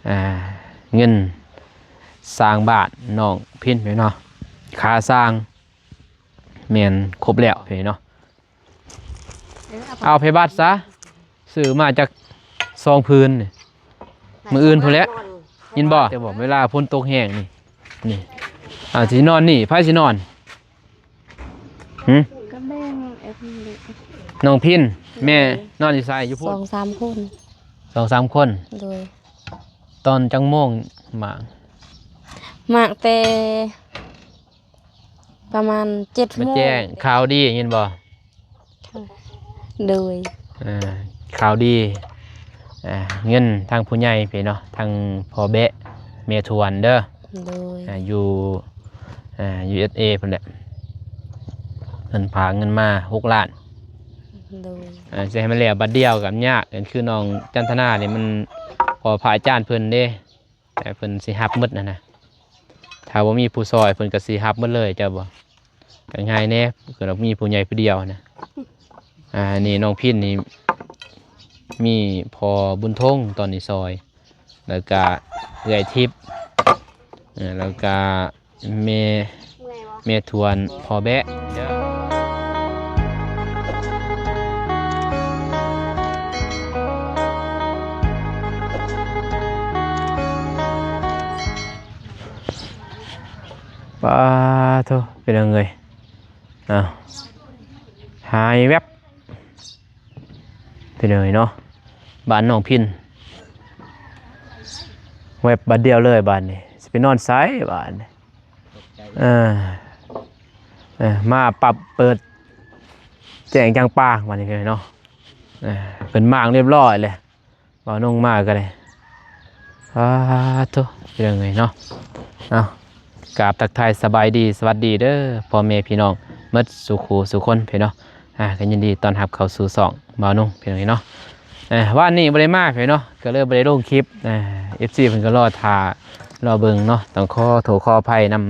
ອ່າ ເງິນສ້າງບ້ານນ້ອງພິນເນາະ ຄ່າສ້າງແມ່ນຄົບແລ້ວເນາະ. ເອົາໃຜບັດຊະ ຊື້ມາຈັກສອງຜືນນີ້ ມື້ອື່ນພຸ້ນແຫຼະ ຍິນບໍ່? ແຕ່ບໍ່ເວລາຝົນຕົກແຮງນີ້ ນີ້ ອ່າ ຊິນອນນີ້ ໃຜຊິນອນ? ຫື? ກັບແມ່ນ້ອງເອຟ ນ້ອງພິນ ແມ່ນອນຢູ່ໃສ? ຢູ່ພຸ້ນ ສອງສາມຄົນ ສອງສາມຄົນ. ໂດຍ ຕອນຈັກໂມງມາ? ມາແຕ່ປະມານເຈັດໂມງ ມາແຈ້ງຂ່າວດີ ຍິນບໍ່? ໂດຍ ອ່າ ຂ່າວດີ ອ່າ ເງິນທາງຜູ້ໃຫຍ່ພີ້ເນາະ ທາງພໍ່ແບະແມ່ທວນເດີ ໂດຍ ອ່າ ຢູ່ ອ່າ ຢູເອສເອພຸ້ນແຫຼະ ເພິ່ນພາເງິນມາຫົກລ້ານ ໂດຍ ອ່າ ຊິໃຫ້ມັນແລ້ວບັດດຽວກໍຍາກ ຄືນ້ອງຈັນທະນານີ້ມັນຂໍພະອາຈານເພິ່ນເດ້ ແຕ່ເພິ່ນຊິຮັບໝົດຫັ້ນນະ ຖ້າບໍ່ມີຜູ້ຊ່ອຍເພິ່ນກໍຊິຮັບໝົດເລີຍ ເຈົ້າບໍ່? ກໍງ່າຍແດ່ ຄືວ່າມີຜູ້ໃຫຍ່ຜູ້ດຽວນະ. ອ່າ ນີ້ນ້ອງພິນນີ້ມີພໍ່ບຸນທົງຕອນນີ້ຊ່ອຍ ແລ້ວກະເອື້ອຍທິບ ເອີ ແລ້ວກະແມ່ ແມ່ທວນພໍ່ແບະເດີ. ປາໂທ ເປັນຫຍັງເອີຍ ອ້າວ ຫາຍແວັບ ເປັນຫຍັງເນາະ ບ້ານນ້ອງພິນ ແວັບບາດດຽວເລີຍບາດນີ້ ຊິໄປນອນໃສບາດນີ້? ເອີ ເອີ ມາປັບເປີດແຈ້ງຈາງປາງບາດນີ້ເນາະ ເອີ ເພິ່ນມ້າງຮຽບຮ້ອຍແລ້ວ ບ່າວນົງມາກໍໄດ້ ອາໂທ້ ເປັນຫຍັງເອີຍເນາະ ເອົາ ກາບທັກທາຍສະບາຍດີ ສະຫວັດດີເດີ ພໍ່ແມ່ພີ່ນ້ອງໝົດສູ່ຄູ່ສູ່ຄົນເນາະ ອ່າ ກໍຍິນດີຕ້ອນຮັບເຂົ້າສູ່ຊ່ອງບ່າວນົງເນາະ ເອີ ວານນີ້ບໍ່ໄດ້ມາເນາະ ກໍເລີຍບໍ່ໄດ້ລົງຄລິບ ເອີ ເອັຟຊີເພິ່ນກໍລໍຖ້າລໍເບິ່ງເນາະ ຕ້ອງຂໍໂທດຂໍອະໄພນຳ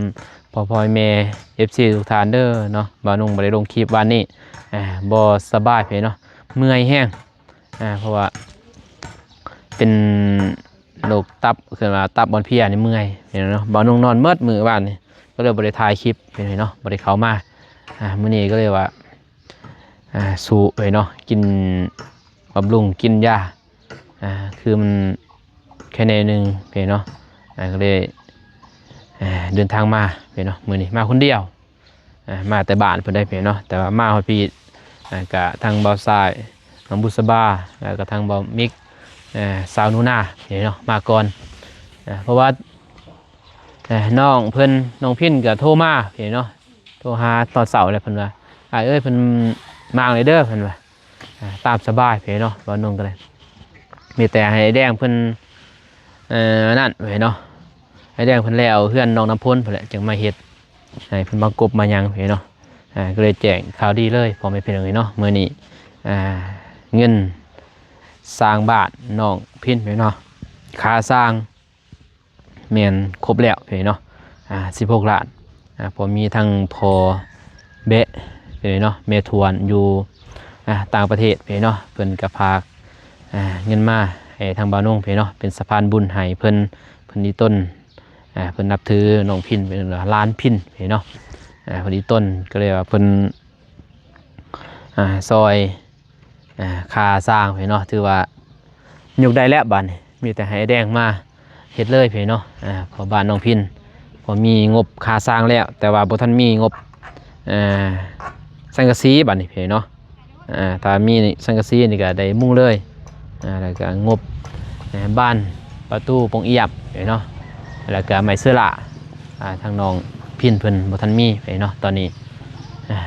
ພໍ່ໆແມ່ເອັຟຊີທຸກທ່ານເດີເນາະ ບ່າວນົງບໍ່ໄດ້ລົງຄລິບວານນີ້ ເອີ ບໍ່ສະບາຍເນາະ ເມື່ອຍແຮງ ອ່າ ເພາະວ່າເປັນໂລກຕັບ ເອີ້ນວ່າຕັບອ່ອນເພຍນີ້ເມື່ອຍເນາະ ບ່າວນົງນອນໝົດມື້ວານນີ້ ກໍເລີຍບໍ່ໄດ້ຖ່າຍຄລິບເນາະ ບໍ່ໄດ້ເຂົ້າມາ ອ່າ ມື້ນີ້ກໍເລີຍວ່າ ອ່າ ສູ້ເນາະ ກິນບຳລຸງ ກິນຢາ ອ່າ ຄືມັນແຄ່ແນວໜຶ່ງເນາະ ອ່າ ກໍເລີຍ ອ່າ ເດີນທາງມາເນາະ ມື້ນີ້ມາຄົນດຽວ ອ່າ ມາແຕ່ບ້ານເພິ່ນໄດ້ເນາະ ແຕ່ວ່າມາຮອດພີ້ ອ່າ ກະທັງບ່າວຊາຍ ນ້ອງບຸດສະບາ ແລ້ວກະທັງບ່າວມິກ ເອີ ສາວໜູນາເນາະ ມາກ່ອນ ເອີ ເພາະວ່າ ເອີ ນ້ອງເພິ່ນ ນ້ອງພິນກະໂທມາເນາະ ໂທຫາຕອນເຊົ້າແລ້ວ ເພິ່ນວ່າ ອ້າຍເອີຍ ເພິ່ນມາແລ້ວເດີ ເພິ່ນວ່າ ອ່າ ຕາມສະບາຍເນາະ ບ່າວນົງກໍໄດ້ ມີແຕ່ໃຫ້ອ້າຍແດງເພິ່ນ ເອີ ອັນນັ້ນເນາະ ອ້າຍແດງເພິ່ນແລ້ວເຮືອນນ້ອງນ້ຳຝົນພຸ້ນແຫຼະ ຈຶ່ງມາເຮັດ ໃຫ້ເພິ່ນມາກົບມາຫຍັງເນາະ ອ່າ ກໍເລີຍແຈ້ງຂ່າວດີເລີຍ ພໍ່ແມ່ພີ່ນ້ອງເນາະ ມື້ນີ້ ອ່າ ເງິນສ້າງບ້ານນ້ອງພິນເນາະ ຄ່າສ້າງ ແມ່ນຄົບແລ້ວເນາະ ອ່າ ສິບຫົກລ້ານ ອ່າ ເພາະມີທັງພໍ່ແບະເນາະ ແມ່ທວນຢູ່ ອ່າ ຕ່າງປະເທດເນາະ ເພິ່ນກໍຝາກ ອ່າ ເງິນມາໃຫ້ທາງບ່າວນົງເນາະ ເປັນສະພານບຸນໃຫ້ເພິ່ນ ເພິ່ນອີ່ຕົນ ອ່າ ເພິ່ນນັບຖືນ້ອງພິນເປັນຫຼານພິນເນາະ ອ່າ ເພິ່ນອີ່ຕົນ ກໍເລີຍວ່າເພິ່ນ ອ່າ ຊ່ອຍ ອ່າ ຄ່າສ້າງເນາະ ຖືວ່າຍົກໄດ້ແລ້ວບາດນີ້ ມີແຕ່ໃຫ້ອ້າຍແດງມາເຮັດເລີຍເນາະ ອ່າ ເພາະບ້ານນ້ອງພິນ ເພາະມີງົບຄ່າສ້າງແລ້ວ ແຕ່ວ່າບໍ່ທັນມີງົບ ເອີ ສັງກະສີບາດນີ້ເນາະ ອ່າ ຖ້າມີສັງກະສີນີ້ກໍໄດ້ມຸງເລີຍ ອ່າ ແລ້ວກໍງົບ ເອີ ບານປະຕູປ່ອງອຽບເນາະ ແລ້ວກໍໄມ້ເສືອຫຼ້າ ອ່າ ທາງນ້ອງພິນເພິ່ນບໍ່ທັນມີເນາະ ຕອນນີ້ ອ່າ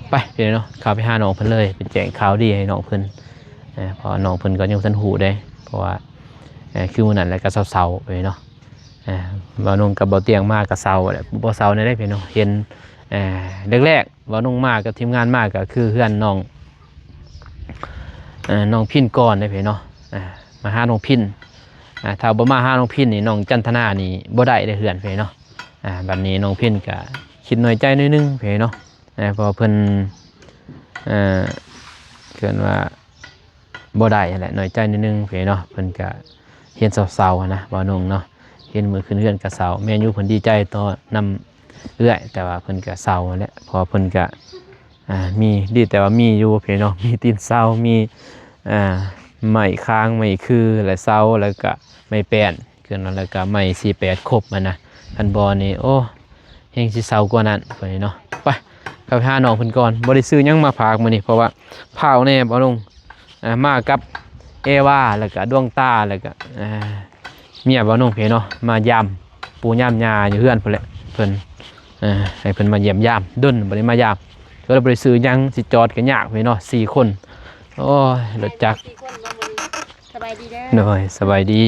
ໄປເນາະ ເຂົ້າໄປຫານ້ອງເພິ່ນເລີຍ ໄປແຈ້ງຂ່າວດີໃຫ້ນ້ອງເພິ່ນ ເອີ ເພາະວ່ານ້ອງເພິ່ນກໍຍັງບໍ່ທັນຮູ້ເດ້ ເພາະວ່າ ເອີ ຄືມື້ນັ້ນແຫຼະກໍເຊົາໆເນາະ ເອີ ບ່າວນົງກັບບ່າວຕຽງມາກໍເຊົາແຫຼະ ບໍ່ເຊົາແນວໃດເນາະ ເຫັນ ເອີ ແລກໆ ບ່າວນົງມາກັບທີມງານມາກໍຄືເຮືອນນ້ອງ ເອີ ນ້ອງພິນກ່ອນເດ້ເນາະ ອ່າ ມາຫານ້ອງພິນ ອ່າ ຖ້າບໍ່ມາຫານ້ອງພິນນີ້ ນ້ອງຈັນທະນານີ້ບໍ່ໄດ້ເດ້ເຮືອນເນາະ ອ່າ ບັດນີ້ນ້ອງພິນກໍຄິດນ້ອຍໃຈໜ້ອຍໜຶ່ງເນາະ ອ່າ ເພາະວ່າເພິ່ນ ເອີ ເອີ້ນວ່າ ບໍ່ໄດ້ຫັ້ນແຫຼະ ນ້ອຍໃຈໜ້ອຍໜຶ່ງເນາະ ເພິ່ນກະ ເຮືອນເຊົາໆ ຫັ້ນນະ ບ່າວນົງເນາະ. ເຫັນມື້ຂຶ້ນເຮືອນກໍເຊົາ. ແມ່ນຢູ່ ເພິ່ນດີໃຈຕໍ່ນຳເອື້ອຍ, ແຕ່ວ່າເພິ່ນກໍເຊົາຫັ້ນແຫຼະ ເພາະວ່າເພິ່ນກໍ ອ່າ ມີ ດີແຕ່ວ່າມີຢູ່ພີ່ນ້ອງ ມີຕີນເຊົາ ມີ ອ່າ ໄມ້ຄາງ ໄມ້ຄື ແລະ ເຊົາ ແລ້ວກະໄມ້ແປ້ນ ຄືນັ້ນ ແລ້ວກະໄມ້ສີ່ແປດຄົບຫັ້ນນະ. ຄັນບໍ່ນີ້ ໂອ້ ແຮ່ງຊິເຊົາກວ່ານັ້ນ ໄປເນາະ. ໄປ ເຂົ້າໄປຫານ້ອງເພິ່ນກ່ອນ. ບໍ່ໄດ້ຊື້ຫຍັງມາຝາກມື້ນີ້ ເພາະວ່າພ້າວແດ່ ບ່າວນົງ ອ່າ ມາກັບເອວາ ແລ້ວກະດວງຕາ ແລ້ວກະ ອ່າ ເມຍບ່າວນົງເພເນາະ ມາຢາມປູ່ຍາມຍ່າຢູ່ເຮືອນພຸ້ນແຫຼະ. ເພິ່ນ ເອີ ໃຫ້ເພິ່ນມາຢ້ຽມຢາມ ດົນບໍ່ໄດ້ມາຢາມ ກໍເລີຍບໍ່ໄດ້ຊື້ຫຍັງ. ຊິຈອດກໍຍາກເພເນາະ ສີ່ຄົນ. ໂອ້ຍ ລົດຈັກ ສະບາຍດີເດີ. ໂດຍ ສະບາຍດີ.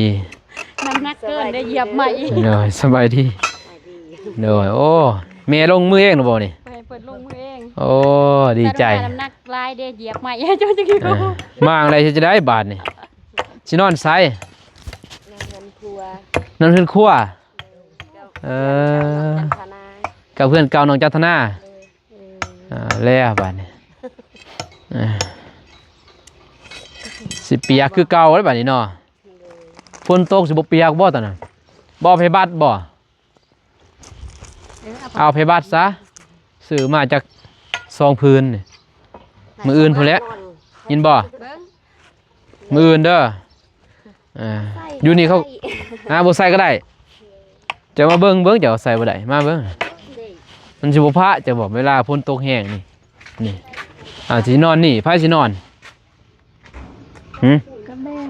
ນ້ຳໜັກເກີນໄດ້ຢຽບໃໝ່. ໂດຍ ສະບາຍດີ. ໂດຍ ໂອ້ ແມ່ລົງມືເອງຫຼືບໍ່ນີ້? ໃຫ້ເພິ່ນລົງມືເອງ. ໂອ້ ດີໃຈ. ນ້ຳໜັກຫຼາຍເດ້ ຢຽບໃໝ່ ເຈົ້າຈະກິນ. ເອີ ມາຈັ່ງໃດຊິໄດ້ບາດນີ້ ຊິນອນໃສ? ນອນເຮືອນຄົວ. ນອນເຮືອນຄົວ. ເອີ ກັບເຮືອນເກົ່ານ້ອງຈັນທະນາ. ເອີ ອ່າ ແລ້ວບາດນີ້ ເອີ ຊິປຽກຄືເກົ່າແລ້ວບາດນີ້ເນາະ. ໂດຍ ຝົນຕົກຊິບໍ່ປຽກບໍ່ຕອນນັ້ນ? ບໍ່ເອົາໄພບັດບໍ່? ເອີ ເອົາໄພບັດຊະ ຊື້ມາຈັກສອງຜືນນີ້ ມື້ອື່ນພຸ້ນແຫຼະ. ຍິນບໍ່? ເບິ່ງ ມື້ອື່ນເດີ. ອ່າ ຢູ່ນີ້ເຂົາ ອ່າ ບໍ່ໃສ່ກໍໄດ້. ເຈົ້າມາເບິ່ງ ເບິ່ງ ເຈົ້າໃສ່ບໍ່ໄດ້ ມາເບິ່ງ. ມັນຊິບໍ່ພະ ເຈົ້າບອກ ເວລາຝົນຕົກແຮງນີ້ ນີ້ ອ່າ ຊິນອນນີ້ ໃຜຊິນອນ? ຫື? ກໍແບ່ງ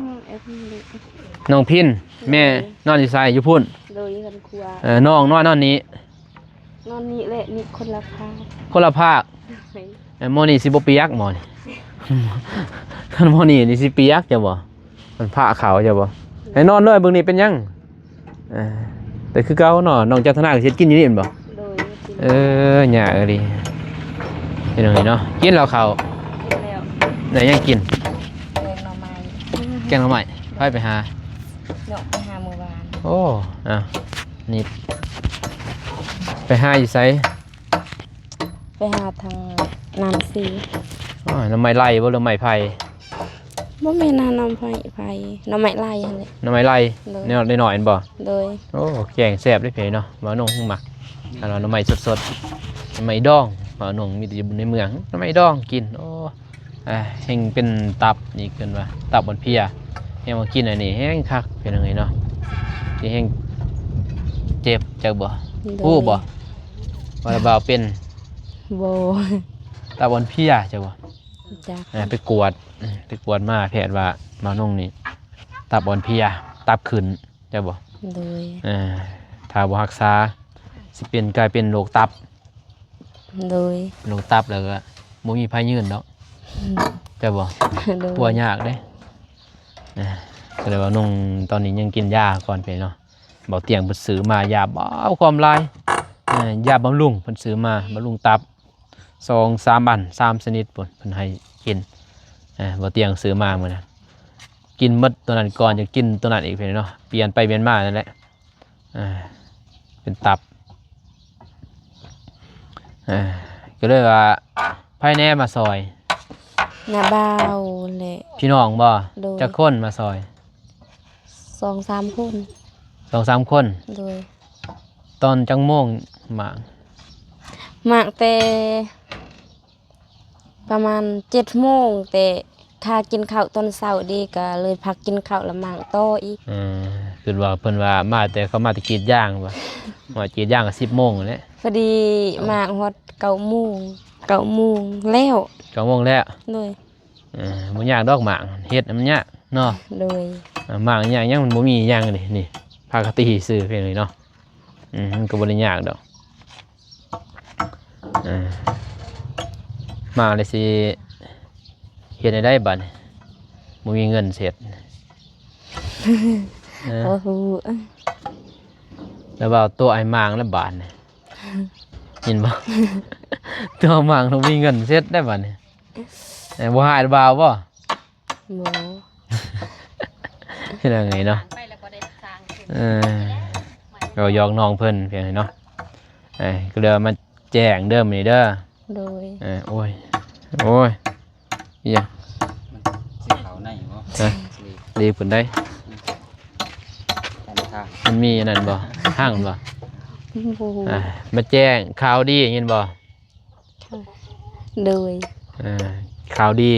ນ້ອງພິນ. ແມ່ນອນຢູ່ໃສ? ຢູ່ພຸ້ນ. ໂດຍ ຢູ່ເຮືອນຄົວ. ເອີ ນ້ອງນອນ ນອນນີ້. ນອນນີ້ແຫຼະ ນີ້ຄົນລະພາກ. ຄົນລະພາກ. ໂດຍ ເອີ ໝໍນີ້ຊິບໍ່ປຽກ ໝໍນີ້ ຄັນໝໍນີ້ນີ້ຊິປຽກ ເຈົ້າບໍ່? ມັນພະເຂົາ ເຈົ້າບໍ່? ໃຫ້ນອນເລີຍ ເບິ່ງນີ້ເປັນຫຍັງ? ເອີ ແຕ່ຄືເກົ່າເນາະ ນ້ອງຈັນທະນາກໍເຮັດກິນຢູ່ນີ້ແມ່ນບໍ່? ໂດຍ ເອີ ຍາກອີ່ຫຼີ ເປັນຫຍັງນີ້ເນາະ. ກິນແລ້ວເຂົ້າ? ກິນແລ້ວ. ໄດ້ຫຍັງກິນ? ແກງໜໍ່ໄມ້. ແກງໜໍ່ໄມ້. ໃຜໄປຫາ? ເນາະ ໄປຫາມື້ວານ. ໂອ້ ອ້າວ ນີ້ ໄປຫາຢູ່ໃສ? ໄປຫາທາງນ້ຳສີ. ໂອ້ຍ ໜໍ່ໄມ້ໄລ່ບໍ່ ຫຼືໄມ້ໄຜ່? ບໍ່ແມ່ນນະ ໜໍ່ໄມ້ໄຜ່ ໜໍ່ໄມ້ໄລ່ຫັ້ນແຫຼະ. ໜໍ່ໄມ້ໄລ່. ໂດຍ ນ້ອຍໆ ຫັ້ນບໍ່? ໂດຍ. ໂອ້ ແກງແຊບເດ້ເພເນາະ ບ່າວນົງມັກ. ອັນວ່າໜໍ່ໄມ້ສົດໆ ໜໍ່ໄມ້ດອງ ບ່າວນົງມີແຕ່ຢູ່ໃນເມືອງ ໜໍ່ໄມ້ດອງກິນ. ໂອ້ ອ່າ ແຮ່ງເປັນຕັບນີ້ ເອີ້ນວ່າຕັບອ່ອນເພຍ. ແຮ່ງມາກິນອັນນີ້ແຮ່ງຄັກ ເປັນຫຍັງນີ້ເນາະ ທີ່ແຮ່ງເຈັບ ຈັກບໍ່? ໂດຍ. ຮູ້ບໍ່ວ່າລາວເປັນ? ບໍ່. ຕັບອ່ອນເພຍ ຈັກບໍ່? ຈັກ. ອ່າ ໄປກວດ ໄປກວດມາ ແພດວ່າບ່າວນົງນີ້ຕັບອ່ອນເພຍ ຕັບຂຶ້ນ ຈັກບໍ່? ໂດຍ. ເອີ ຖ້າບໍ່ຮັກສາ ຊິເປັນ ກາຍເປັນໂລກຕັບ. ໂດຍ. ໂລກຕັບແລ້ວກໍບໍ່ມີໃຜຢືນດອກ ຈັກບໍ່? ໂດຍ. ປົວຍາກເດ້. ອ່າ ກໍເລີຍວ່ານ້ອງຕອນນີ້ຍັງກິນຢາກ່ອນເພເນາະ. ເບົາຕຽງເພິ່ນຊື້ມາ ຢາເບົາຄວາມຫຼາຍ ເອີ ຢາບຳລຸງ ເພິ່ນຊື້ມາບຳລຸງຕັບ ສອງສາມອັນ ສາມຊະນິດພຸ້ນ ເພິ່ນໃຫ້ກິນ. ເອີ ເບົາຕຽງຊື້ມາມື້ນັ້ນ ກິນໝົດຕົວນັ້ນກ່ອນ ຈັ່ງກິນຕົວນັ້ນອີກເນາະ ປ່ຽນໄປປ່ຽນມານັ້ນແຫຼະ. ເອີ ເປັນຕັບ. ເອີ ກໍເລີຍວ່າ ໃຜແດ່ມາຊ່ອຍ? ນ້າບ່າວແຫຼະ. ພີ່ນ້ອງບໍ່? ໂດຍ. ຈັກຄົນມາຊ່ອຍ? ສອງສາມຄົນ. ສອງສາມຄົນ. ໂດຍ. ຕອນຈັກໂມງມາ? ມາແຕ່ປະມານເຈັດໂມງ ແຕ່ຖ້າກິນເຂົ້າຕອນເຊົ້າເດ ກໍເລີຍພັກກິນເຂົ້າແລ້ວມາຕໍ່ອີກ. ເອີ ຄືວ່າເພິ່ນວ່າມາແຕ່ ເຂົາມາແຕ່ກຣີດຢາງວ່າ ມາກຣີດຢາງກໍສິບໂມງແຫຼະ. ພໍດີມາຮອດເກົ້າໂມງ ເກົ້າໂມງແລ້ວ. ເກົ້າໂມງແລ້ວ. ໂດຍ. ເອີ ບໍ່ຍາກດອກ ໝາກເຮັດມັນຍາກເນາະ. ໂດຍ. ເອີ ໝາກຍາກຫຍັງ ມັນບໍ່ມີຫຍັງເດ ນີ້ ພາກະຕີຊື່ພຽງນີ້ເນາະ. ອືມ ມັນກໍບໍ່ໄດ້ຍາກດອກ. ເອີ ມາແລ້ວຊິເຮັດແນວໃດບາດນີ້ ບໍ່ມີເງິນເຮັດ. ເອີ ບໍ່ຮູ້ ແລ້ວວ່າຕົວະໃຫ້ໝາກແລ້ວບາດນີ້ ເຫັນບໍ່? ຕົວະໝາກ ບໍ່ມີເງິນເຮັດໄດ້ບາດນີ້. ເອີ ບໍ່ຮ້າຍບໍ່? ບໍ່ ເຮັດຫຍັງນີ້ເນາະ. ໄປແລ້ວບໍ່ໄດ້ສ້າງຂຶ້ນ. ເອີ ກໍຢອກນ້ອງເພິ່ນພຽງນີ້ເນາະ. ເອີ ກໍເລີຍມາແຈ້ງເດີມື້ນີ້ເດີ. ໂດຍ. ເອີ ໂອ້ຍ ໂອ້ຍ ອີຫຍັງ ມັນຊິເຂົ້າໃນບໍ່? ຮະ? ລີບຂຶ້ນໄດ້. ມັນມີອັນນັ້ນບໍ່? ຫ້າງບໍ່? ບໍ່ຮູ້ ອ່າ ມາແຈ້ງຂ່າວດີ ຍິນບໍ່? ໂດຍ ອ່າ ຂ່າວດີ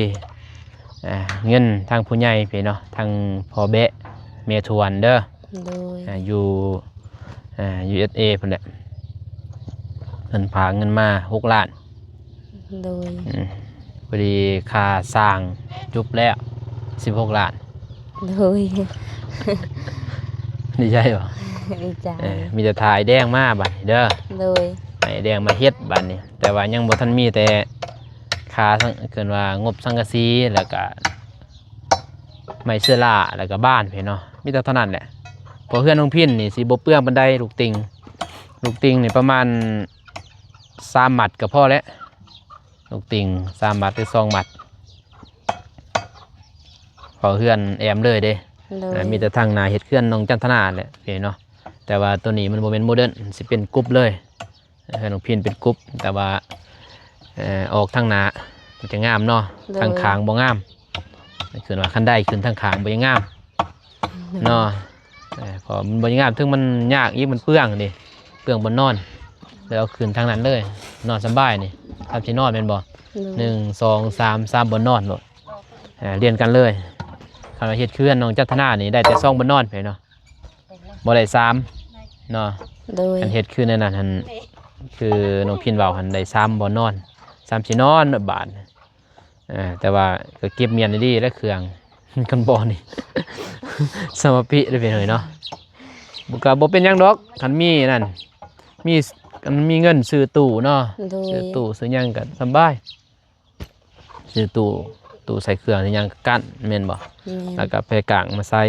ອ່າ ເງິນທາງຜູ້ໃຫຍ່ພີ້ເນາະ ທາງພໍ່ແບະແມ່ທວນເດີ ໂດຍ ອ່າ ຢູ່ ອ່າ ຢູເອສເອ ພຸ້ນແຫຼະ ເພິ່ນຝາກເງິນມາຫົກລ້ານ ໂດຍ ອືມ ພໍດີຄ່າສ້າງຈົບແລ້ວສິບຫົກລ້ານ ໂດຍ ດີໃຈບໍ່? ດີໃຈ ເອີ ມີແຕ່ຖ້າອ້າຍແດງມາບາດນີ້ເດີ ໂດຍ ໃຫ້ອ້າຍແດງມາເຮັດບາດນີ້ ແຕ່ວ່າຍັງບໍ່ທັນມີແຕ່ຄ່າສັງ ເອີ້ນວ່າງົບສັງກະສີ ແລ້ວກະໄມ້ເຊື້ອລາ ແລ້ວກະບານພີ້ເນາະ ມີແຕ່ເທົ່ານັ້ນແຫຼະ ເພາະເຮືອນນ້ອງພິນນີ້ຊິບໍ່ເປືອງປານໃດ ລູກຕິ່ງ ລູກຕິ່ງນີ້ປະມານສາມມັດກະພໍແຫຼະ ລູກຕິ່ງສາມມັດ ຫຼື ສອງມັດ ເພາະເຮືອນແອ້ມເລີຍເດ້ ໂດຍ ອ່າ ມີແຕ່ທາງໜ້າເຮັດເຮືອນນ້ອງຈັນທະນາແຫຼະພີ່ເນາະ ແຕ່ວ່າໂຕນີ້ມັນບໍ່ແມ່ນໂມເດີນ ຊິເປັນກຸບເລີຍ ເຮືອນນ້ອງພິນເປັນກຸບ ແຕ່ວ່າ ເອີ ອອກທາງໜ້າມັນຈະງາມເນາະ ໂດຍ ທາງຂ້າງບໍ່ງາມ ຄືວ່າຄັນໄດ້ຂຶ້ນທາງຂ້າງບໍ່ໄດ້ງາມ ໂດຍ ເນາະ ເອີ ເພາະມັນບໍ່ໄດ້ງາມ ເຖິງມັນຍາກອີກ ມັນເປືອງເດ້ ເປືອງບ່ອນນອນ ແລ້ວເອົາຂຶ້ນທາງນັ້ນເລີຍ ນອນສະບາຍນີ້ ຖ້າຊິນອນແມ່ນບໍ່? ໂດຍ ໜຶ່ງ ສອງ ສາມ ສາມບ່ອນນອນໂລດ ອ່າ ລຽນກັນເລີຍ ຄັນວ່າເຮັດເຮືອນນ້ອງຈັນທະນານີ້ ໄດ້ແຕ່ສອງບ່ອນນອນໄປເນາະ ບໍ່ໄດ້ສາມເນາະ ໂດຍ ຄັນເຮັດຄືໃນນັ້ນຫັ້ນ ຄືນ້ອງພິນເວົ້າຫັ້ນ ໄດ້ສາມບ່ອນນອນ ສາມຊິນອນບາດ ເອີ ແຕ່ວ່າກໍເກັບມ້ຽນດີໆ ແລະ ເຄື່ອງ ຄັນບໍ່ນີ້ ສະມາປິເດ້ພີ່ນ້ອງເອີຍເນາະ ກໍບໍ່ເປັນຫຍັງດອກ ຄັນມີນັ້ນ ມີ ຄັນມີເງິນຊື້ຕູ້ເນາະ ໂດຍ ຊື້ຕູ້ຊື້ຫຍັງກໍສະບາຍ ຊື້ຕູ້ ຕູ້ໃສ່ເຄື່ອງໃສ່ຫຍັງກໍກັ້ນແມ່ນບໍ່? ແມ່ນ ແລ້ວກໍແພກາງມາໃສ່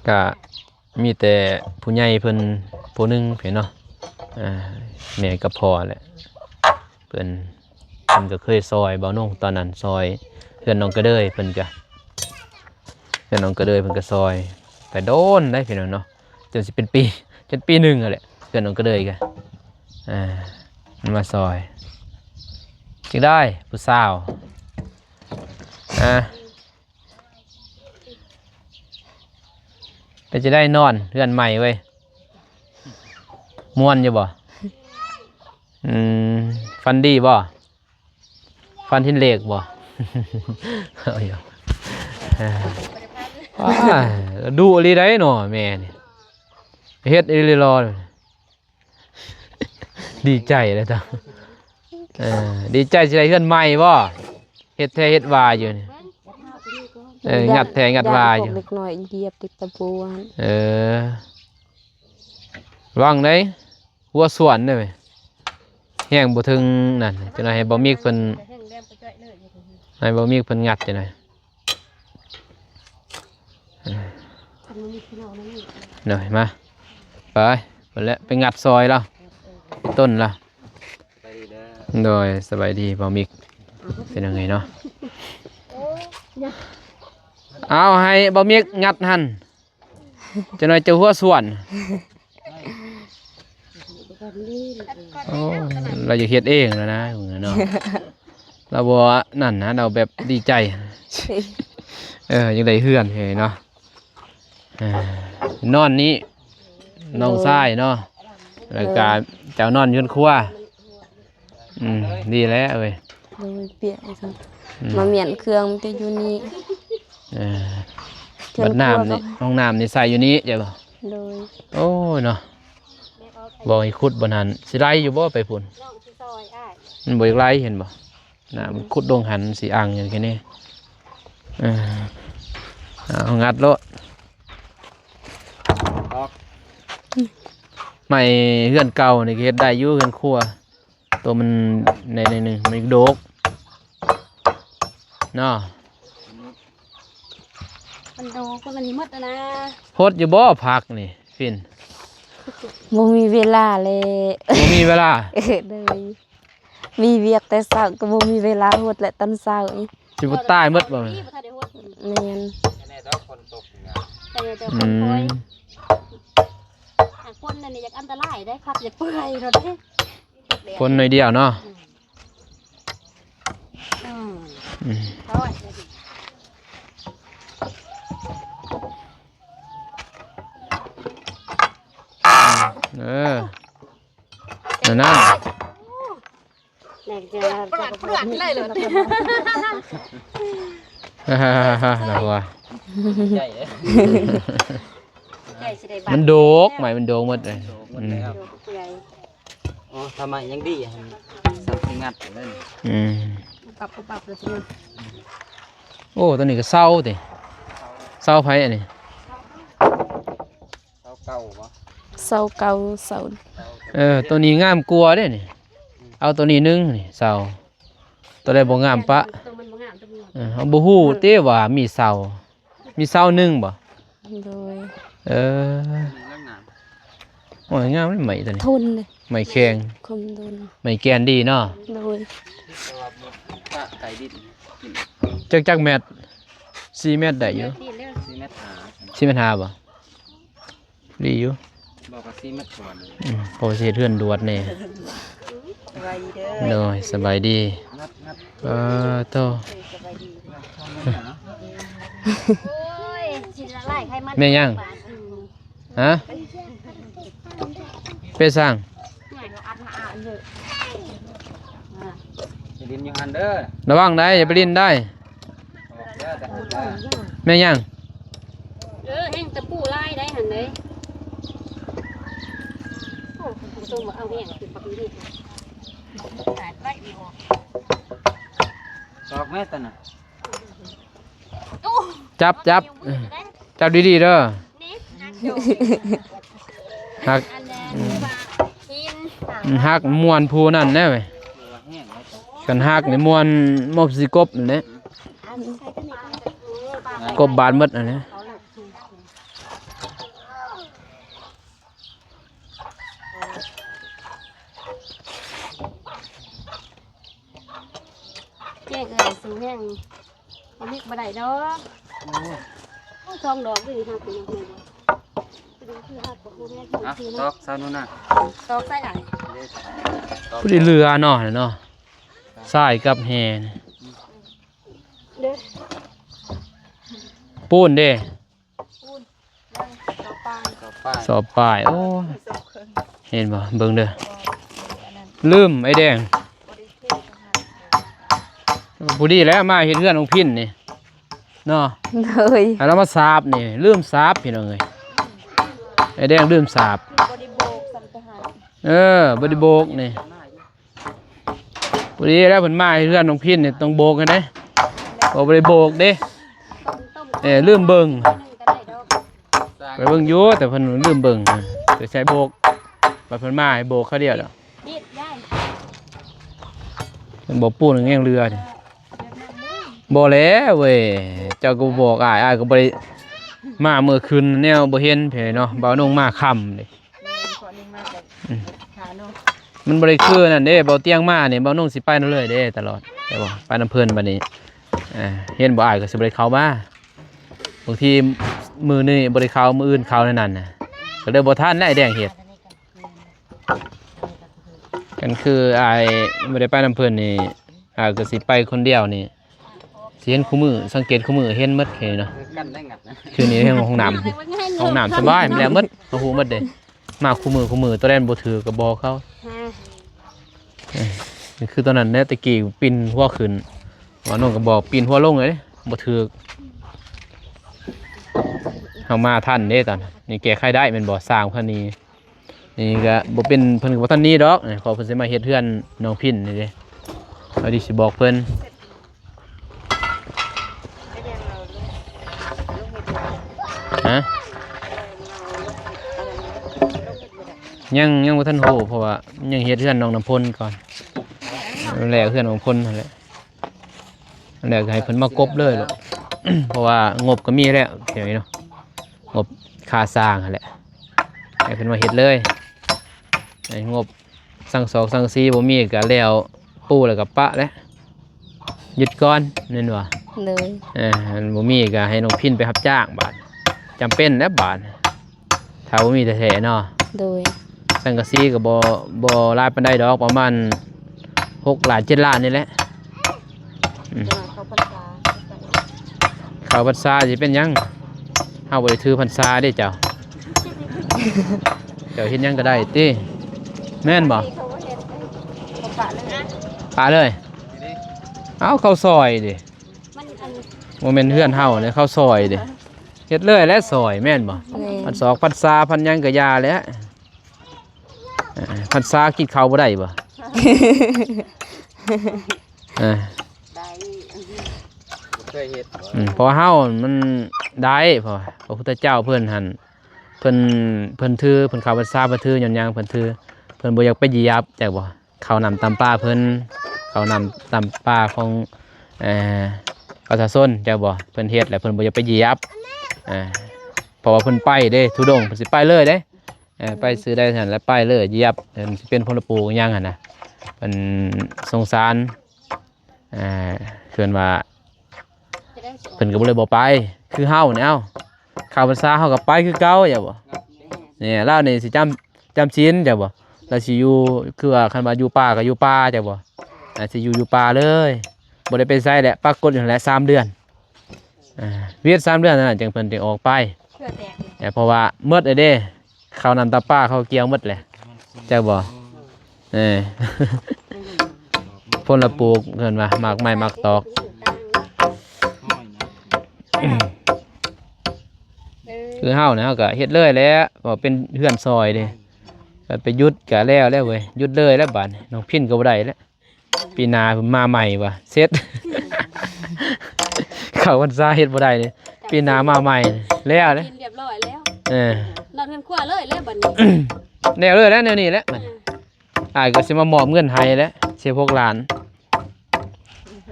ກະມີແຕ່ຜູ້ໃຫຍ່ເພິ່ນຜູ້ໜຶ່ງເນາະ ອ່າ ແມ່ກັບພໍ່ແຫຼະ ເພິ່ນ ເພິ່ນກໍເຄີຍຊ່ອຍເບົານົງ ຕອນນັ້ນຊ່ອຍເຮືອນນ້ອງກະເດີຍເພິ່ນກະ ເຮືອນນ້ອງກະເດີຍເພິ່ນກໍຊ່ອຍ ແຕ່ໂດນໄດ໋ພີ່ນ້ອງເນາະ ຈົນຊິເປັນປີ ຈົນປີໜຶ່ງຫັ້ນແຫຼະ ເຮືອນນ້ອງກະເດີຍກະ ອ່າ ມາຊ່ອຍ ຈຶ່ງໄດ້ຜູ້ສາວ ອ່າ ເປັນຈັ່ງໃດນອນເຮືອນໃໝ່ເວີຍ ມ່ວນຢູ່ບໍ່? ອືມ ຝັນດີບໍ່? ຝັນເຫັນເລກບໍ່? ເອົາຫຍັງ ອ້າ ດຸອີ່ຫຼີໃດເນາະແມ່ນີ້ ເຮັດອີ່ຫຼີຫຼໍ ດີໃຈແລ້ວເຈົ້າ ເອີ ດີໃຈຊິໄດ້ເຮືອນໃໝ່ບໍ່? ເຮັດແທ້ເຮັດວ່າຢູ່ນີ້ ເອີ ງັດແທ້ງັດວ່າຢູ່ ເດັກນ້ອຍຢຽບຕິດຕະປູຫັ້ນ ເອີ ລະວັງເດີ ຫົວສ່ວນເດີ ແຮງບໍ່ເຖິງນັ້ນ ຈັ່ງໃດໃຫ້ເບົາມິກເພິ່ນ ໃຫ້ເບົາມິກເພິ່ນງັດຈັ່ງໃດ ເອີ ເດີ ມາ ໄປ ໄປແລ້ວ ໄປງັດຊອຍລາວ ຕົ້ນລາວ ໂດຍ ສະບາຍດີເບົາມິກ ເປັນຫຍັງເນາະ ເອົາ ໃຫ້ເບົາມິກງັດຫັ້ນ ຈັກໜ້ອຍເຈົ້າຫົວສ່ວນ ໂອ້ ລາວຢາກເຮັດເອງແລ້ວນະເນາະ ລາວບໍ່ນັ້ນນະ ລາວແບບດີໃຈ ເອີ ຢາກໄດ້ເຮືອນເນາະ ອ່າ ນອນນີ້ ນ້ອງຊາຍເນາະ ແລ້ວກະເຈົ້ານອນຢູ່ເຮືອນຄົວ ອືມ ດີແລ້ວເວີຍ ໂດຍ ປຽກ ອືມ ມາມ້ຽນເຄື່ອງມີແຕ່ຢູ່ນີ້ ເອີ ເຮືອນຄົວ ບັດນ້ຳນີ້ ຫ້ອງນ້ຳນີ້ໃສ່ຢູ່ນີ້ ເຈົ້າບໍ່? ໂດຍ ໂອ້ຍເນາະ ບໍ່ໃຫ້ຂຸດບ່ອນຫັ້ນ ຊິໄຫຼຢູ່ບໍ່ໄປພຸ້ນ? ມັນບໍ່ຢາກໄຫຼ ເຫັນບໍ່? ນ້ຳມັນຂຸດລົງຫັ້ນ ຊິອັ່ງຢູ່ແຄ່ນີ້ ເອີ ເອົາ ງັດໂລດ ຕອກ ໄມ້ເຮືອນເກົ່ານີ້ກໍເຮັດໄດ້ຢູ່ ເຮືອນຄົວ ໂຕມັນໃນໜຶ່ງ ມັນໂດກເນາະ ມັນໂດກ ມັນນີ້ໝົດແລ້ວນະ ຫົດຢູ່ບໍ່ຜັກນີ້ ຟິນ? ບໍ່ມີເວລາແຫຼະ ບໍ່ມີເວລາ ເອີ ໂດຍ ມີວຽກແຕ່ເຊົ້າກໍບໍ່ມີເວລາຫົດແຫຼະ ຕອນເຊົ້ານີ້ ຊິບໍ່ຕາຍໝົດບໍ່? ແມ່ນ ແຕ່ ແຕ່ ອືມ ຄົນ ຄົນນັ້ນນີ້ຢາກອັນຕະລາຍເດ້ ພັກຢາກເປື່ອຍໂລດເດ້ ຄົນໜ້ອຍດຽວເນາະ ອືມ ອືມ ອືມ ໂອ້ຍ ໂອ້ຍ ນັ້ນ ແຫຼກຈະ ປະຫຼາດ ປະຫຼາດເລີຍເລີຍ ນະວ່າ ໃຫຍ່ເດ້ ໃຫຍ່ຊິໄດ້ບາດ ມັນໂດກ ໄມ້ມັນໂດກໝົດເລີຍ ໂດກໝົດແລ້ວ ອືມ ໃຫຍ່ ໂອ້ ຖ້າໄມ້ຍັງດີຫັ້ນ ສັນສິງັດເລີຍ ອືມ ປັບປັບປັບເລີຍ ໂອ້ ຕົວນີ້ກໍເຊົາຕິ ເຊົາໃຜອັນນີ້? ເສົາເກົ່າບໍ່? ເສົາເກົ່າ ເສົາ ເອີ ຕົວນີ້ງາມກວ່າເດ້ນີ້ ເອົາຕົວນີ້ໜຶ່ງນີ້ເສົາ ຕົວໃດບໍ່ງາມປະ ຕົວມັນບໍ່ງາມ ຕົວມັນບໍ່ງາມ ເອີ ເຮົາບໍ່ຮູ້ຕິວ່າມີເສົາ ມີເສົາໜຶ່ງບໍ່? ໂດຍ ເອີ ໂອ້ຍ ງາມເດ້ໄມ້ຕົວນີ້ ທົນເດ້ ໄມ້ແຂງ ຄົນທົນ ໄມ້ແກ່ນດີເນາະ ໂດຍ ແຕ່ວ່າປະໄກດິນ ຈັກ ຈັກແມັດ? ສີ່ແມັດໄດ້ຢູ່ ສີ່ແມັດຫ້າ ສີ່ແມັດຫ້າບໍ່? ດີຢູ່ ບອກວ່າສີ່ແມັດກວ່າ ອືມ ພໍຊິເຮັດເຮືອນດວດແດ່ ສະບາຍດີເດີ ໂດຍ ສະບາຍດີ ງັດ ງັດ ເອີ ໂຕ ສະບາຍດີ ໂອ້ຍ ຊິລະລາຍໄຂມັນ ແມ່ນຫຍັງ? ຮະ? ເປັນຫຍັງ? ໄປຫຼິ້ນຢູ່ຫັ້ນເດີ ລະວັງໄດ໋ ຢ່າໄປຫຼິ້ນໄດ໋ ອອກເດີ ແມ່ນຫຍັງ? ເອີ ແຮ່ງຕະປູຫຼາຍໄດ໋ຫັ້ນເດ້ ໂອ້ ຜູ້ຊົມວ່າເອົາແຮ່ງຂຶ້ນບັກນີ້ ຕອກແມ່ຕົວນັ້ນ ຈັບ ຈັບ ຈັບດີໆເດີ ຫັກ ອືມ ຫັກມ່ວນຜູ້ນັ້ນແດ່ເວີຍ ຄັນຫັກນີ້ມ່ວນ ໝົບຊິກົບນັ້ນແຫຼະ ກົບບາດໝົດຫັ້ນແຫຼະ. ແກ້ງເອື້ອຍສູງແຮງ ເອົາເຮັດບໍ່ໄດ້ດອກ ໂອ້ຍ ໂອ້ຍ ສອງດອກນີ້ຫັກຢູ່ ຕອກຊະນູນນະ ຕອກໃສ່ອ້າຍ ພໍດີເຫຼືອເນາະ ເນາະ ຊາຍກັບແຮ່ ເດ້ ປູນເດ້ ປູນ ສອບປາຍ ສອບປາຍ ໂອ້ຍ ເຫັນບໍ່ ເບິ່ງເດີ ລືມໄອ້ແດງ ພໍດີແລ້ວມາເຮັດເຮືອນຂອງພິນນີ້ເນາະ ໂດຍ ໃຫ້ລາວມາສາບນີ້ ລືມສາບພີ່ນ້ອງເອີຍ ໄອ້ແດງລືມສາບ ບໍ່ໄດ້ໂບກ ເອີ ບໍ່ໄດ້ໂບກນີ້ ພໍດີແລ້ວເພິ່ນມາເຮືອນນ້ອງພິນນີ້ຕ້ອງໂບກໃຫ້ເດ້ ບໍ່ໄດ້ໂບກເດ້ ເອີ ລືມເບິ່ງ ໄປເບິ່ງຢູ່ ແຕ່ເພິ່ນລືມເບິ່ງ ໄປໃສ່ໂບກ ບັດເພິ່ນມາໃຫ້ໂບກຄາວດຽວດອກ ເພິ່ນບໍ່ປູນຍັງເຫຼືອ ບໍ່ແລ້ວເວີຍ ເຈົ້າກໍບໍ່ບອກອ້າຍ ອ້າຍກໍບໍ່ໄດ້ມາເມື່ອຄືນ ແນວບໍ່ເຫັນເພເນາະ ບ່າວນົງມາຄ່ຳເດ້ ແມ່ນ ເພາະໜຶ່ງມາກໍ ອືມ ຫາເນາະ ມັນບໍ່ໄດ້ຄືນັ້ນເດ້ ເບົາຕຽງມານີ້ ເບົານົງຊິໄປນຳເລີຍເດ້ຕະຫຼອດ ແມ່ນບໍ່ ໄປນຳເພິ່ນບັດນີ້ ເອີ ເຫັນບໍ່ ອ້າຍກໍຊິບໍ່ໄດ້ເຂົ້າມາ ບາງທີມື້ນີ້ບໍ່ໄດ້ເຂົ້າ ມື້ອື່ນເຂົ້າແນວນັ້ນນະ ກໍເລີຍບໍ່ທັນແລ້ວ ໄອ້ແດງເຮັດ ຄັນຄືອ້າຍບໍ່ໄດ້ໄປນຳເພິ່ນນີ້ ອ້າຍກໍຊິໄປຄົນດຽວນີ້ ຊິເຫັນຄູ່ມື້ ສັງເກດຄູ່ມື້ເຫັນໝົດຄືເນາະ ຄືນີ້ຫ້ອງນ້ຳ ຫ້ອງນ້ຳສະບາຍ ມັນແລ້ວໝົດ ເຮົາຮູ້ໝົດເດ້ ມາຄູ່ມື້ຄູ່ມື້ ຕົວໃດບໍ່ຖືກກໍບອກເຂົາ ເອີ ຄືຕອນນັ້ນແຫຼະ ແຕ່ກີ້ປິ່ນຫົວຂຶ້ນ ວ່ານ້ອງກໍບອກປິ່ນຫົວລົງເລີຍ ບໍ່ຖືກ ເຮົາມາທັນເດ້ຕອນນີ້ ແກ້ໄຂໄດ້ແມ່ນບໍ່ ສ້າງເພິ່ນນີ້ ນີ້ກະບໍ່ເປັນ ເພິ່ນກໍບໍ່ທັນໜີດອກ ເພາະເພິ່ນຊິມາເຮັດເຮືອນນ້ອງພິນນີ້ເດ້ ເຮົາຊິບອກເພິ່ນ ຮະ ຍັງ ຍັງບໍ່ທັນຮູ້ ເພາະວ່າຍັງເຮັດເຮືອນນ້ອງນ້ຳຝົນກ່ອນ ແລ້ວເຮືອນນ້ອງຝົນຫັ້ນແຫຼະ ແລ້ວກໍໃຫ້ເພິ່ນມາກົບເລີຍໂລດ ເພາະວ່າງົບກໍມີແລ້ວ ແຖວນີ້ເນາະ ງົບຄ່າສ້າງຫັ້ນແຫຼະ ໃຫ້ເພິ່ນມາເຮັດເລີຍ ໃຫ້ງົບສັງສອກສັງສີບໍ່ມີກໍແລ້ວ ປູແລ້ວກໍປະແຫຼະ ຢຸດກ່ອນແມ່ນບໍ່? ໂດຍ ເອີ ຄັນບໍ່ມີກໍໃຫ້ນ້ອງພິນໄປຮັບຈ້າງບາດ ຈຳເປັນແລ້ວບາດ ຖ້າບໍ່ມີແທ້ໆເນາະ ໂດຍ ສັງກະສີກໍບໍ່ ບໍ່ຫຼາຍປານໃດດອກ ປະມານຫົກລ້ານ ເຈັດລ້ານນີ້ແຫຼະ ອືມ ເຂົ້າພັນສາ ເຂົ້າພັນສາຊິເປັນຫຍັງ ເຮົາບໍ່ໄດ້ຖືພັນສາເດ້ເຈົ້າ ເຈົ້າເຮັດຫຍັງກໍໄດ້ຕິ ແມ່ນບໍ່? ອາເລີຍ ເອົາເຂົ້າຊອຍເດ້ ມັນອັນ ບໍ່ແມ່ນເຮືອນເຮົາເດ້ ເຂົ້າຊອຍເດ້ ເຮັດເລີຍແຫຼະຊອຍແມ່ນບໍ່? ແມ່ນ ພັນສອກພັນຊາພັນຫຍັງກໍຢ່າແຫຼະ ເອີ ພັນຊາກິນເຂົ້າບໍ່ໄດ້ບໍ່? ເອີ ບໍ່ເຄີຍເຮັດບໍ່? ອືມ ເພາະເຮົາມັນໄດ້ ເພາະວ່າພະພຸດທະເຈົ້າເພິ່ນຫັ້ນ ເພິ່ນ ເພິ່ນຖື ເພິ່ນເຂົ້າພັນສາເພິ່ນຖື ຍ້ອນຫຍັງເພິ່ນຖື? ເພິ່ນບໍ່ຢາກໄປຢຽບ ຈັກບໍ່? ເຂົ້ານ້ຳຕຳປາເພິ່ນ ເຂົ້ານ້ຳຕຳປາຂອງ ເອີ ປະຊາຊົນ ຈັກບໍ່? ເພິ່ນເຮັດແລ້ວເພິ່ນບໍ່ຢາກໄປຢຽບ ເອີ ເພາະວ່າເພິ່ນໄປເດ້ ທຸດົງ ເພິ່ນຊິໄປເລີຍເດ້ ເອີ ໄປຊື່ໃດຫັ້ນແລ້ວໄປເລີຍ ຢຽບ ເພິ່ນຊິເປັນພົນລະປູກຫຍັງຫັ້ນນະ ເພິ່ນສົງສານ ເອີ ເພິ່ນວ່າ ເພິ່ນກໍບໍ່ເລີຍບໍ່ໄປ ຄືເຮົານີ້ ເອົ້າ ເຂົ້າພັນສາເຮົາກໍໄປຄືເກົ່າ ເຈົ້າບໍ່? ນີ້ລາວນີ້ຊິຈຳ ຈຳສິນ ເຈົ້າບໍ່? ລາວຊິຢູ່ ຄືວ່າຄັນວ່າຢູ່ປ່າກໍຢູ່ປ່າ ເຈົ້າບໍ່? ອາ ຊິຢູ່ ຢູ່ປ່າເລີຍ ບໍ່ໄດ້ໄປໃສແຫຼະ ປາກົດຢູ່ຫັ້ນແຫຼະສາມເດືອນ ອາ ວຽດສາມເດືອນນັ້ນ ຈັ່ງເພິ່ນຈຶ່ງອອກໄປ ເພື່ອແຕກ ເພາະວ່າໝົດແລ້ວເດ້ ເຂົ້ານ້ຳຕາປາເຂົາກ່ຽວໝົດແຫຼະ ເຈົ້າບໍ່? ເອີ ພົນລະປູກເພິ່ນວ່າໝາກໄມ້ໝາກຕອກ ຄືເຮົານີ້ເຮົາກໍເຮັດເລີຍແຫຼະ ເພາະເປັນເຮືອນຊອຍເດ້ ກໍໄປຢຸດກໍແລ້ວແລ້ວເວີຍ ຢຸດເລີຍແລ້ວບາດນີ້ ນ້ອງພິນກໍບໍ່ໄດ້ແລ້ວ ປີໜ້າມາໃໝ່ວ່າ ເສັດ ເຂົ້າພັນສາເຮັດບໍ່ໄດ້ນີ້ ປີໜ້າມາໃໝ່ແລ້ວເດ້ ກິນຮຽບຮ້ອຍແລ້ວ ເອີ ນອນເຮືອນຄົວເລີຍແລ້ວບັດນີ້ ແນວເລີຍແລ້ວ ແນວນີ້ແຫຼະ ເອີ ອ້າຍກໍຊິມາມອບເງິນໃຫ້ແຫຼະ ສິບຫົກລ້ານ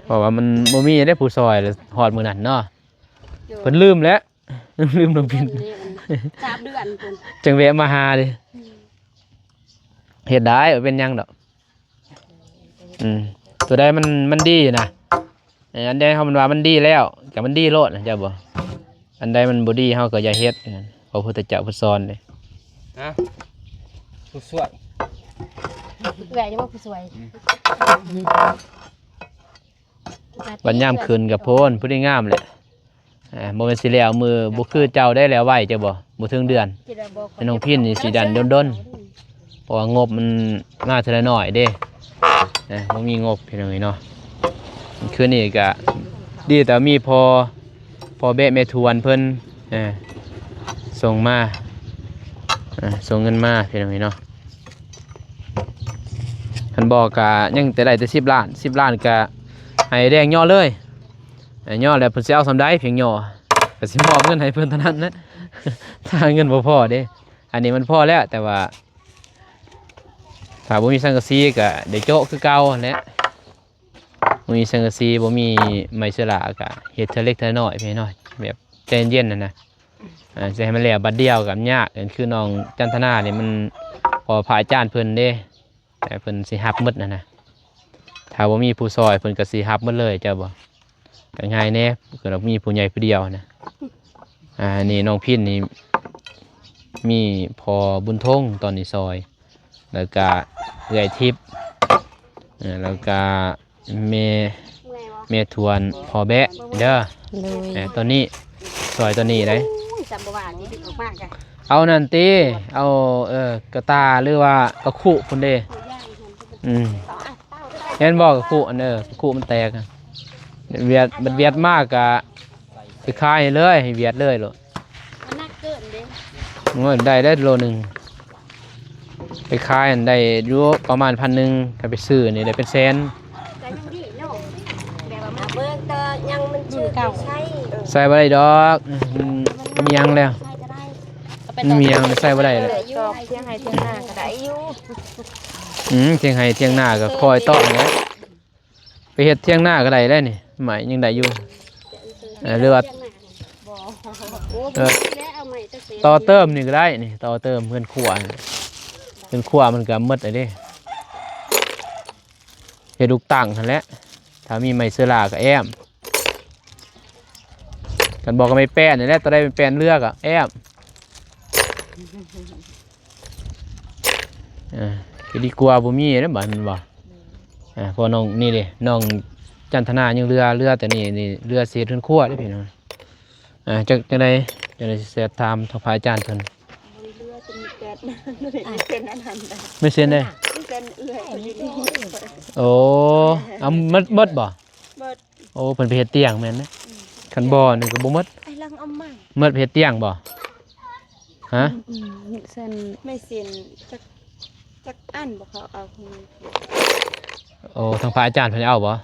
ເພາະວ່າມັນບໍ່ມີເດ້ຜູ້ຊ່ອຍ ຮອດມື້ນັ້ນເນາະ ເພິ່ນລືມແຫຼະ ລືມນ້ອງພິນ ສາມເດືອນພຸ້ນ ຈັ່ງແວະມາຫາເດ້ ອືມ ເຮັດໄດ້ ບໍ່ເປັນຫຍັງດອກ ອືມ ຕົວໃດມັນ ມັນດີນະ ເອີ ອັນໃດເຮົາມັນວ່າມັນດີແລ້ວ ກໍມັນດີໂລດນະ ເຈົ້າບໍ່? ອັນໃດມັນບໍ່ດີເຮົາກໍຢ່າເຮັດ ພະພຸດທະເຈົ້າເພິ່ນສອນເດ້ ຮະ ຜູ້ຊ່ວຍ ເອື້ອຍຢູ່ບໍ່ຜູ້ຊ່ວຍ? ອືມ ບັດຍາມຂຶ້ນກໍໂພນ ຜູ້ດີງາມແຫຼະ ເອີ ບໍ່ແມ່ນຊິແລ້ວມື້ ບໍ່ຄືເຈົ້າໄດ້ແລ້ວໄວ ເຈົ້າບໍ່? ບໍ່ເຖິງເດືອນ ແມ່ນ້ອງພິນນີ້ຊິດັນດົນໆ ເພາະວ່າງົບມັນມາເທື່ອລະໜ້ອຍເດ້ ເອີ ບໍ່ມີງົບພີ່ນ້ອງເອີຍເນາະ ຄືນນີ້ກະດີແຕ່ມີພໍ່ ພໍ່ແບະແມ່ທວນເພິ່ນ ເອີ ສົ່ງມາ ເອີ ສົ່ງເງິນມາພີ່ນ້ອງເອີຍເນາະ ຄັນບໍ່ກະຍັງແຕ່ໄດ້ແຕ່ສິບລ້ານ ສິບລ້ານກະໃຫ້ແດງຍໍເລີຍ ໃຫ້ຍໍແລ້ວເພິ່ນຊິເອົາສ່ຳໃດ ພຽງຍໍ ກໍຊິມອບເງິນໃຫ້ເພິ່ນເທົ່ານັ້ນແຫຼະ ຖ້າເງິນບໍ່ພໍເດ້ ອັນນີ້ມັນພໍແລ້ວ ແຕ່ວ່າ ຖ້າບໍ່ມີສັງກະສີກໍໄດ້ໂຈະຄືເກົ່າຫັ້ນແຫຼະ ບໍ່ມີສັງກະສີ ບໍ່ມີໄມ້ເຊື້ອລາ ກໍເຮັດເທື່ອເລັກເທື່ອນ້ອຍ ພີ່ນ້ອງ ແບບໃຈເຢັນໆ ຫັ້ນນະ ເອີ ຊິໃຫ້ມັນແລ້ວບັດດຽວກໍຍາກ ຄືນ້ອງຈັນທະນານີ້ ມັນ ເພາະພະອາຈານເພິ່ນເດ້ ແຕ່ເພິ່ນຊິຮັບໝົດຫັ້ນນະ ຖ້າບໍ່ມີຜູ້ຊ່ອຍເພິ່ນກໍຊິຮັບໝົດເລີຍ ເຈົ້າບໍ່? ກໍງ່າຍແດ່ ຄືວ່າມີຜູ້ໃຫຍ່ຜູ້ດຽວນະ ອ່າ ນີ້ນ້ອງພິນນີ້ ມີພໍ່ບຸນທົງຕອນນີ້ຊ່ອຍ ແລ້ວກະເອື້ອຍທິບ ເອີ ແລ້ວກະແມ່ ແມ່ທວນພໍ່ແບະເດີ ໂດຍ ແມ່ ຕອນນີ້ຊ່ອຍຕອນນີ້ໄດ໋ ໂອ້ຍ ຈຳບໍ່ວ່າ ນີ້ອອກມາກະ ເອົານັ້ນຕິ ເອົາ ເອີ ກະຕ່າ ຫຼືວ່າກະຄຸພຸ້ນເດ້ ອືມ ແມ່ນບໍ່ກະຄຸອັນ ເອີ ກະຄຸມັນແຕກ ຫວຽດ ບັດຫວຽດມາກະໄປຂາຍໃຫ້ເລີຍ ໃຫ້ຫວຽດເລີຍໂລດ ມັນໜັກເກີນເດ້ ໂອ້ຍ ໄດ້ແລ້ວໂລໜຶ່ງ ໄປຂາຍຫັ້ນໄດ້ຢູ່ປະມານພັນໜຶ່ງ ຄັນໄປຊື້ນີ້ໄດ້ເປັນແສນ ກໍຍັງດີເນາະ ແບບວ່າມັນ ເບິ່ງແຕ່ຍັງມັນຊື່ໃຊ້ ໃຊ້ບໍ່ໄດ້ດອກ ມັນມີຫຍັງແລ້ວ ໃຊ້ກໍໄດ້ ມັນມີຫຍັງໃຊ້ບໍ່ໄດ້ແລ້ວ ຕອກ ທຽງໄຮ່ທຽງນາກໍໄດ້ຢູ່ ອືມ ທຽງໄຮ່ທຽງນາກໍຄ່ອຍຕອກແຫຼະ ໄປເຮັດທຽງນາກໍໄດ້ແລ້ວນີ້ ໄມ້ຍັງໄດ້ຢູ່ ເອີ ຫຼືວ່າ ບໍ່ ເອີ ຕໍ່ເຕີມນີ້ກໍໄດ້ນີ້ ຕໍ່ເຕີມເຮືອນຄົວ ເຮືອນຄົວມັນກໍໝົດແລ້ວເດ້ ເຮັດລູກຕັ້ງຫັ້ນແຫຼະ ຖ້າມີໄມ້ເຊື້ອລາກໍແອ້ມ ຄັນບໍ່ກໍໄມ້ແປ້ນນີ້ແຫຼະ ຕົວໃດໄມ້ແປ້ນເຫຼືອກໍແອ້ມ ອ່າ ກໍດີກວ່າບໍ່ມີເດ້ ບາດແມ່ນບໍ່? ອ່າ ເພາະນ້ອງນີ້ເດ້ ນ້ອງຈັນທະນາຍັງເຫຼືອ ເຫຼືອແຕ່ນີ້ ນີ້ເຫຼືອຊິເຮັດເຮືອນຄົວເດ້ພີ່ນ້ອງ ອ່າ ຈັກ ຈັ່ງໃດ ຈັ່ງໃດຊິແຊດຖາມທາງພະອາຈານເພິ່ນ ບໍ່ໄດ້ເຫຼືອ ຈະມີແປດ ມີເຊັນອັນນັ້ນ ມີເຊັນເດ້ ມີ ເປັນເອື້ອຍເພິ່ນຢູ່ນີ້. ໂອ້ ເອົາໝົດ ໝົດບໍ່? ໝົດ. ໂອ້ ເພິ່ນໄປເຮັດຕຽງແມ່ນນະ? ອືມ ຄັນບໍ່ນີ້ກໍບໍ່ໝົດ. ໄອ້ລັງເອົາໃໝ່ ໝົດໄປເຮັດຕຽງບໍ່? ຮະ? ອືມ ອືມ ຊັ້ນ ໄມ້ເສັ້ນຈັກ ຈັກອັນບໍ່ ເຂົາເອົາຂອງມັນ. ໂອ້ ທາງພະອາຈານເພິ່ນເອົາບໍ່?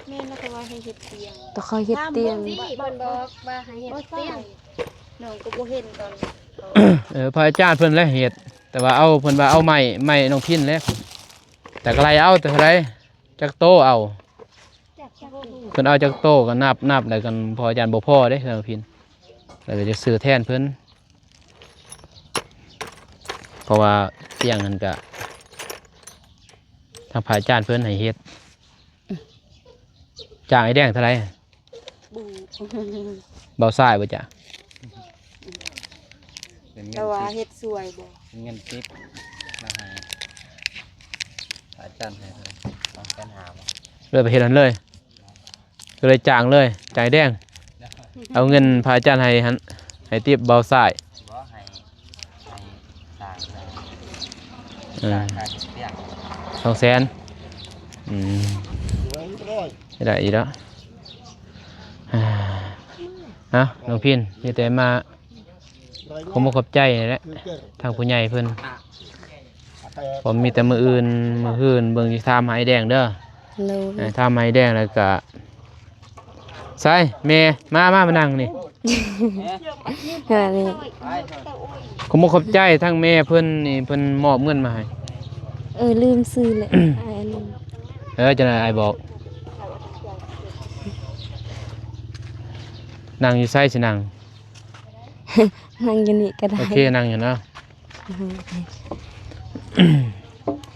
ແມ່ນ ລາວກໍວ່າໃຫ້ເຮັດຕຽງ ແຕ່ເຂົາເຮັດຕຽງ ເພິ່ນບອກວ່າໃຫ້ເຮັດຕຽງ ນ້ອງກໍບໍ່ເຫັນຕອນ. ເອີ ພະອາຈານເພິ່ນແຫຼະເຮັດ ແຕ່ວ່າເອົາ ເພິ່ນວ່າເອົາໄມ້ ໄມ້ນ້ອງພິນແຫຼະ ແຕ່ກໍໄລ່ເອົາ ແຕ່ເທົ່າໃດ ຈັກໂຕເອົາ ເພິ່ນເອົາຈັກໂຕກໍນັບ ນັບແລ້ວກັນ ເພາະວ່າຢ້ານບໍ່ພໍເດ້ ເຄື່ອງພິນ ແລ້ວກໍຈະຊື້ແທນເພິ່ນ ເພາະວ່າຕຽງຫັ້ນກະທາງພະອາຈານເພິ່ນໃຫ້ເຮັດ. ຈ້າງອ້າຍແດງເທົ່າໃດ? ບໍ່ ເບົາຊ້າຍບໍ່ຈ້າງ? ເປັນເງິນ ແຕ່ວ່າເຮັດຊ່ວຍບໍ່? ເປັນເງິນສິບ ລາວໃຫ້ ອາຈານໃຫ້ເທົ່າໃດ? ສອງແສນຫ້າບໍ່? ເລີຍໄປເຮັດຫັ້ນເລີຍ ກໍເລີຍຈ້າງເລີຍ ຈ່າຍແດງ ເອົາເງິນພະອາຈານໃຫ້ຫັ້ນ ໃຫ້ຕິບເບົາຊ້າຍ ບໍ່ ໃຫ້ ໃຫ້ ເອີ ສອງແສນ ອືມ ໄດ້ອີກແລ້ວ. ເອົາ ນ້ອງພິນ ມີແຕ່ມາ ຂໍຂອບໃຈແຫຼະ ທາງຜູ້ໃຫຍ່ເພິ່ນ ເພາະມີແຕ່ມື້ອື່ນ ມື້ຮືນເບິ່ງຊິຖາມຫາອ້າຍແດງເດີ. ໂດຍ ເອີ ຖາມຫາອ້າຍແດງ ແລ້ວກະ ໃສແມ່ ມາ ມາ ມານັ່ງນີ້ ອັນນີ້ ຂໍຂອບໃຈທາງແມ່ເພິ່ນນີ້ ເພິ່ນມອບເງິນມາໃຫ້. ເອີ ລືມຊື່ແຫຼະ ອ້າຍອັນນັ້ນ ເອີ ຈັ່ງໃດອ້າຍບອກ. ນັ່ງຢູ່ໃສຊິນັ່ງ? ນັ່ງຢູ່ນີ້ກໍໄດ້ ໂອເຄ ນັ່ງຢູ່ເນາະ.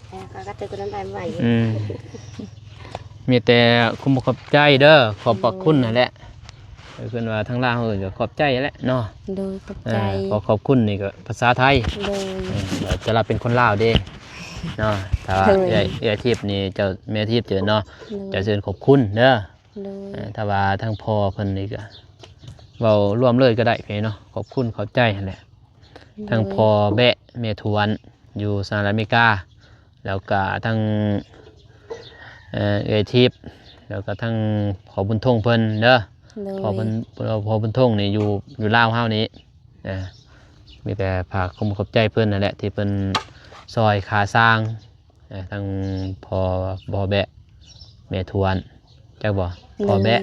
ເອີ ກໍ ກໍເຕີນນຳໄປໄວ ອືມ ມີແຕ່ຂອບ ຂອບໃຈເດີ ຂອບພະຄຸນຫັ້ນແຫຼະ. ໂດຍ ເອີ້ນວ່າທາງລາວເຮົາກໍຂອບໃຈແຫຼະເນາະ. ໂດຍ ຂອບໃຈ ເອີ ຂໍຂອບຄຸນນີ້ກໍພາສາໄທ. ໂດຍ ເອີ ແຕ່ລາວເປັນຄົນລາວເດ້ເນາະ. ຖ້າວ່າ ໂດຍ ເອື້ອຍ ເອື້ອຍທິບນີ້ ເຈົ້າ ແມ່ທິບເຈົ້າເນາະ. ໂດຍ ເຈົ້າເຊີນຂອບຄຸນເດີ. ໂດຍ ເອີ ຖ້າວ່າທາງພໍ່ເພິ່ນນີ້ກໍເວົ້າລວມເລີຍກໍໄດ້ເນາະ ຂອບຄຸນຂອບໃຈຫັ້ນແຫຼະ. ໂດຍ ທັງພໍ່ແບະແມ່ທວນຢູ່ສະຫະລັດອາເມລິກາ ແລ້ວກະທັງ ເອີ ເອື້ອຍທິບ ແລ້ວກະທັງພໍ່ບຸນທົງເພິ່ນເດີ. ໂດຍ ພໍ່ບຸນ ພໍ່ບຸນທົງນີ້ຢູ່ ຢູ່ລາວເຮົານີ້. ເອີ ມີແຕ່ຝາກຄວາມຂອບໃຈເພິ່ນຫັ້ນແຫຼະ ທີ່ເພິ່ນຊ່ອຍຄ່າຊ່າງ ເອີ ທັງພໍ່ ພໍ່ແບະ ແມ່ທວນ ຈັກບໍ່? ໂດຍ ພໍ່ແບະ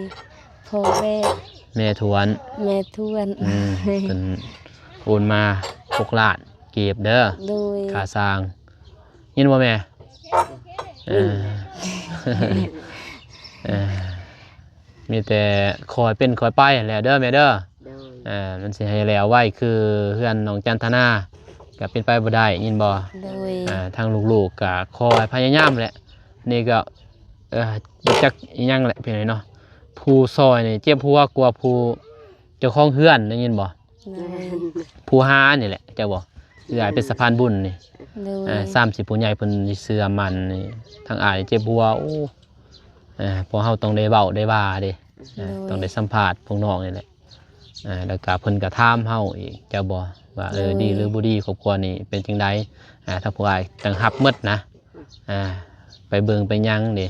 ພໍ່ແບະ ແມ່ທວນ ແມ່ທວນ ອືມ ເພິ່ນໂອນມາຫົກລ້ານກີບເດີ. ໂດຍ ຄ່າຊ່າງ ຍິນບໍ່ແມ່? ເອີ ອືມ ເອີ ມີແຕ່ຄ່ອຍເປັນຄ່ອຍໄປຫັ້ນແຫຼະເດີແມ່ເດີ. ໂດຍ ເອີ ມັນຊິໃຫ້ແລ້ວໄວຄືເຮືອນນ້ອງຈັນທະນາກໍເປັນໄປບໍ່ໄດ້ ຍິນບໍ່? ໂດຍ ເອີ ທາງລູກໆກໍຂໍໃຫ້ພະຍາຍາມແຫຼະ. ນີ້ກໍ ເອີ ບໍ່ຈັກອີ່ຫຍັງແຫຼະ ພີ່ນ້ອງເນາະ. ຜູ້ຊ່ອຍນີ້ເຈັບຫົວກວ່າຜູ້ເຈົ້າຂອງເຮືອນ ໄດ້ຍິນບໍ່? ໂດຍ ຜູ້ຫານີ້ແຫຼະ ເຈົ້າບໍ່? ຄືອ້າຍເປັນສະພານບຸນນີ້. ໂດຍ ເອີ ຊ້ຳຊິຜູ້ໃຫຍ່ເພິ່ນຊິເຊື່ອໝັ້ນນີ້ ທາງອ້າຍເຈັບຫົວ ໂອ້ ເອີ ພວກເຮົາຕ້ອງໄດ້ເວົ້າໄດ້ວ່າເດ້. ເອີ ໂດຍ ຕ້ອງໄດ້ສຳພາດພວກນ້ອງນີ້ແຫຼະ. ເອີ ແລ້ວກະເພິ່ນກະຖາມເຮົາອີກ ເຈົ້າບໍ່ ວ່າ ເອີ ໂດຍ ດີຫຼືບໍ່ດີ ຄອບຄົວນີ້ເປັນຈັ່ງໃດ. ອ່າ ທາງພວກອ້າຍຕ້ອງຮັບໝົດນະ. ອ່າ ໄປເບິ່ງໄປຫຍັງເດ້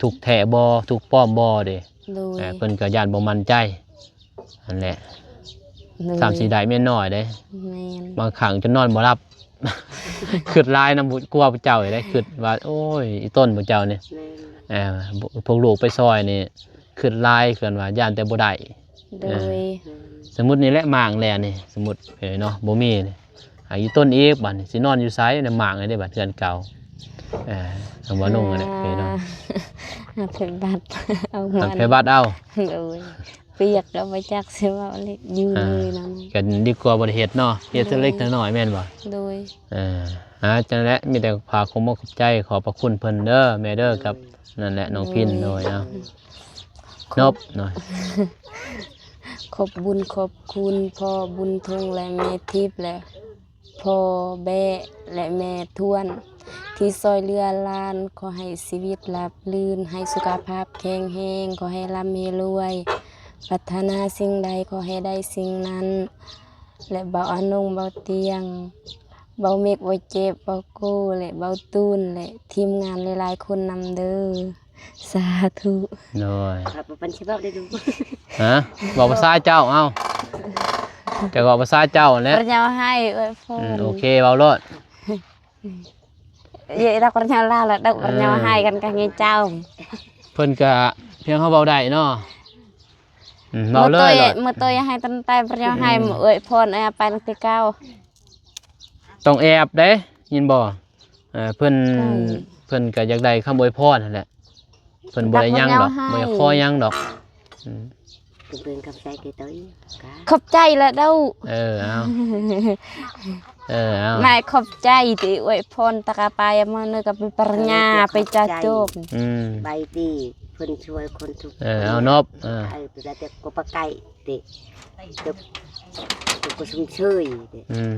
ທຸກແທ້ບໍ່ ທຸກປອມບໍ່ເດ້. ໂດຍ ເອີ ເພິ່ນກໍຢ້ານບໍ່ໝັ້ນໃຈຫັ້ນແຫຼະ. ໂດຍ ຊ້ຳຊິໄດ້ເມຍນ້ອຍເດ້. ແມ່ນ ບາງຄັ້ງຈົນນອນບໍ່ຫຼັບ ຄິດຫຼາຍນຳ ກົວເຈົ້ານີ້ແຫຼະ ຄິດວ່າ ໂອ້ຍ ອີ່ຕົນພວກເຈົ້ານີ້. ແມ່ນ ເອີ ພວກລູກໄປຊ່ອຍນີ້ ຄິດຫຼາຍ ເອີ້ນວ່າຢ້ານແຕ່ບໍ່ໄດ້. ໂດຍ ເອີ ສົມມຸດນີ້ແຫຼະ ໝາກແລ່ນນີ້ ສົມມຸດເນາະ ບໍ່ມີນີ້ ຫາຢູ່ຕົ້ນອີກ ບາດນີ້ຊິນອນຢູ່ໃສ? ໃນໝາກນີ້ເດ້ ບາດເຮືອນເກົ່າ. ເອີ ທາງບ່າວນຸ່ງນັ້ນແຫຼະເນາະ ຫາແພບັດເອົາມັນ ຫາແພບັດເອົາ. ໂດຍ ປຽກກໍບໍ່ຈັກຊິເວົ້າເລີຍ ຢູ່ເລີຍນຳ ກໍດີກວ່າບໍ່ໄດ້ເຮັດເນາະ ເຮັດເລັກນ້ອຍແມ່ນບໍ່? ໂດຍ ເອີ ຫາຈັ່ງແຫຼະ ມີແຕ່ຝາກຄວາມຂອບໃຈ ຂອບພະຄຸນເພິ່ນເດີ ແມ່ເດີ ກັບ ນັ້ນແຫຼະ ນ້ອງພິນ. ໂດຍ ໂດຍ ເອົາ ຈົບເນາະ ຂອບບຸນຂອບຄຸນພໍ່ບຸນທົງ ແລະ ແມ່ທິບ ແລະ ພໍ່ແບ້ ແລະ ແມ່ທວນ ທີ່ຊ່ອຍເຫຼືອຫຼານ. ຂໍໃຫ້ຊີວິດລາບລື່ນ ໃຫ້ສຸຂະພາບແຂງແຮງ ຂໍໃຫ້ລ່ຳໃຫ້ລວຍ ປາດຖະໜາສິ່ງໃດ ຂໍໃຫ້ໄດ້ສິ່ງນັ້ນ ແລະ ບ່າວອານົງ ບ່າວຕຽງ ເບົາເມັກ ເບົາເຈັບ ເບົາໂກ້ ແລະ ເບົາຕູນ ແລະ ທີມງານຫຼາຍໆຄົນນຳເດີ. ສາທຸ. ໂດຍ. ຂ້ອຍບໍ່ປັນຊິເວົ້າໄດ້ດູ. ຮະ? ເວົ້າພາສາເຈົ້າ ເອົ້າ. ເຈົ້າເວົ້າພາສາເຈົ້າຫັ້ນແຫຼະ. ປະຍາວໃຫ້ອວຍພອນ. ອືມ ໂອເຄ ເວົ້າໂລດ. ເຢ ດອກປະຍາວລາວລະ ດອກປະຍາວໃຫ້ກັນກະເງເຈົ້າ. ເອີ ເພິ່ນກະພຽງເຮົາເວົ້າໄດ້ເນາະ. ອືມ ເວົ້າເລີຍໂລດ. ມື້ໂຕຍໃຫ້ຕັ້ງແຕ່ປະຍາວໃຫ້ ອືມ ອວຍພອນເອື້ອຍອາໄປຕັ້ງແຕ່ເກົ່າ. ຕ້ອງແອບເດ້ ຍິນບໍ່? ເອີ ເພິ່ນ ເອີ ເພິ່ນກໍຢາກໄດ້ຄຳອວຍພອນຫັ້ນແຫຼະ. ເພິ່ນບໍ່ໄດ້ຫຍັງດອກ ບໍ່ຢາກຂໍຫຍັງດອກ. ອືມ ເພິ່ນຂອບໃຈແກ່ໂຕຍ ຂອບໃຈລະເດີ້. ເອີ ເອົາ ເອີ ເອົາ ນາຍຂອບໃຈທີ່ອວຍພອນຕະກະປາຍມາເນີກັບປະຍາ ເອີ ໄປຈາກໂຈກ. ອືມ ໄປທີ່ເພິ່ນຊ່ວຍຄົນທຸກ ເອີ ເອົານອບ ເອີ ເອີ ໄປແຕ່ກໍປະໄກ ຕິ ເອີ ກໍຊົມເຊີຍຕິ ອືມ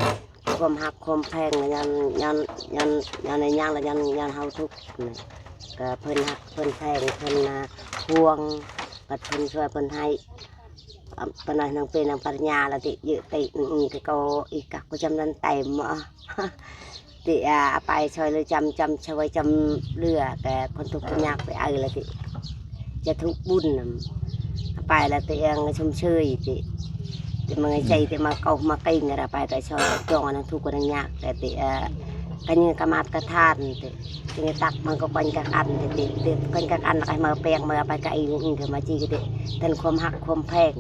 ຄວາມຮັກຄວາມແພງ ຍ້ອນ ຍ້ອນ ຍ້ອນ ຍ້ອນຫຍັງລະ ຍ້ອນ ຍ້ອນເຮົາທຸກນະ ກະເພິ່ນຮັກເພິ່ນແພງ ເພິ່ນນະຫ່ວງ ບັດເພິ່ນຊ່ວຍເພິ່ນໃຫ້ ອາ ປານນັ້ນນາງເປັນນາງປະລິນຍາລະຕິ ເຍອະຕິ ອືມ ກະກໍອີກກະກໍຈຳນັ້ນແຕ່ມ ຕິ ອາ ອາໄປຊ່ອຍເຫຼືອຈຳ ຈຳຊ່ວຍຈຳເຫຼືອແຕ່ຄົນທຸກຄົນຍາກໄປເອົາລະຕິ ຈະທຸກບຸນນຳ ອາໄປລະຕິ ອາ ຊົມເຊີຍຕິ ຕິມາໃຈຕິມາເກົາມາເກັງລະໄປແຕ່ຊ່ອຍຈອງອັນທຸກຄົນຍາກແຕ່ຕິ ອາ ກະຍິງກະມາດກະທານຕິ ຕິກະຕັກມັນກໍກັນກະກັນຕິ ຕິກັນກະກັນລະກະມາແປງມາໄປກະອີກ ມາຈີກະຕິ ແຕ່ຄວາມຮັກຄວາມແພງ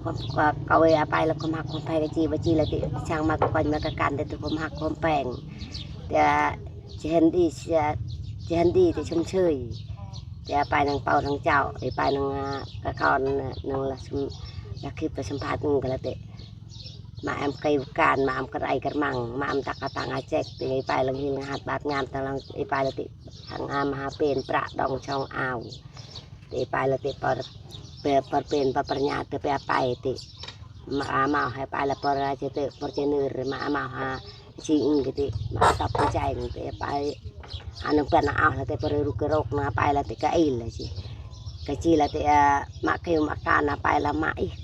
ຄວາມ ກະເອົາໄປລະຄວາມຮັກຄວາມແພງ ກະຈີບໍ່ຈີລະຕິ ຊ່າງມາກະກັນມາກະກັນແຕ່ຄວາມຮັກຄວາມແພງ ແຕ່ຈະເຫັນດີ ຈະ ຈະເຫັນດີແຕ່ຊົມເຊີຍ ແຕ່ໄປນຳເປົ້ານຳເຈົ້າ ໄປນຳ ອາ ກະຄອນນຳລະຊຸມ ລະຄລິບໄປສຳພາດນຳກະລະເຕະ ມາອຳໄກການ ມາອຳກະໄລກະມັງ ມາອຳຕັກກະຕັງອາແຈກ ແຕ່ໄປລະຫີລະຫັດບາດງາມ ຕະລອງໄປລະຕິ ທັງອາມະຫາເປນ ປະດອງຊ່ອງອາວ ແຕ່ໄປລະຕິ ປະ ປະເປນ ປະປະລິນຍາ ແຕ່ໄປອາໄປຕິ ມາອາມາໃຫ້ໄປລະ ປະລະຈະເຕະ ປະຈະເນີ ມາອາມາຫາ ຊິງກະຕິ ມາຕັບໃຈກະຕິ ໄປ ອານເປັນອາລະເຕະ ປະເຣລຸກະໂລກນາ ໄປລະຕິກະອີລະຊິ ກະຈີລະຕິ ມາເຄວມາການນາ ໄປລະມາອີກ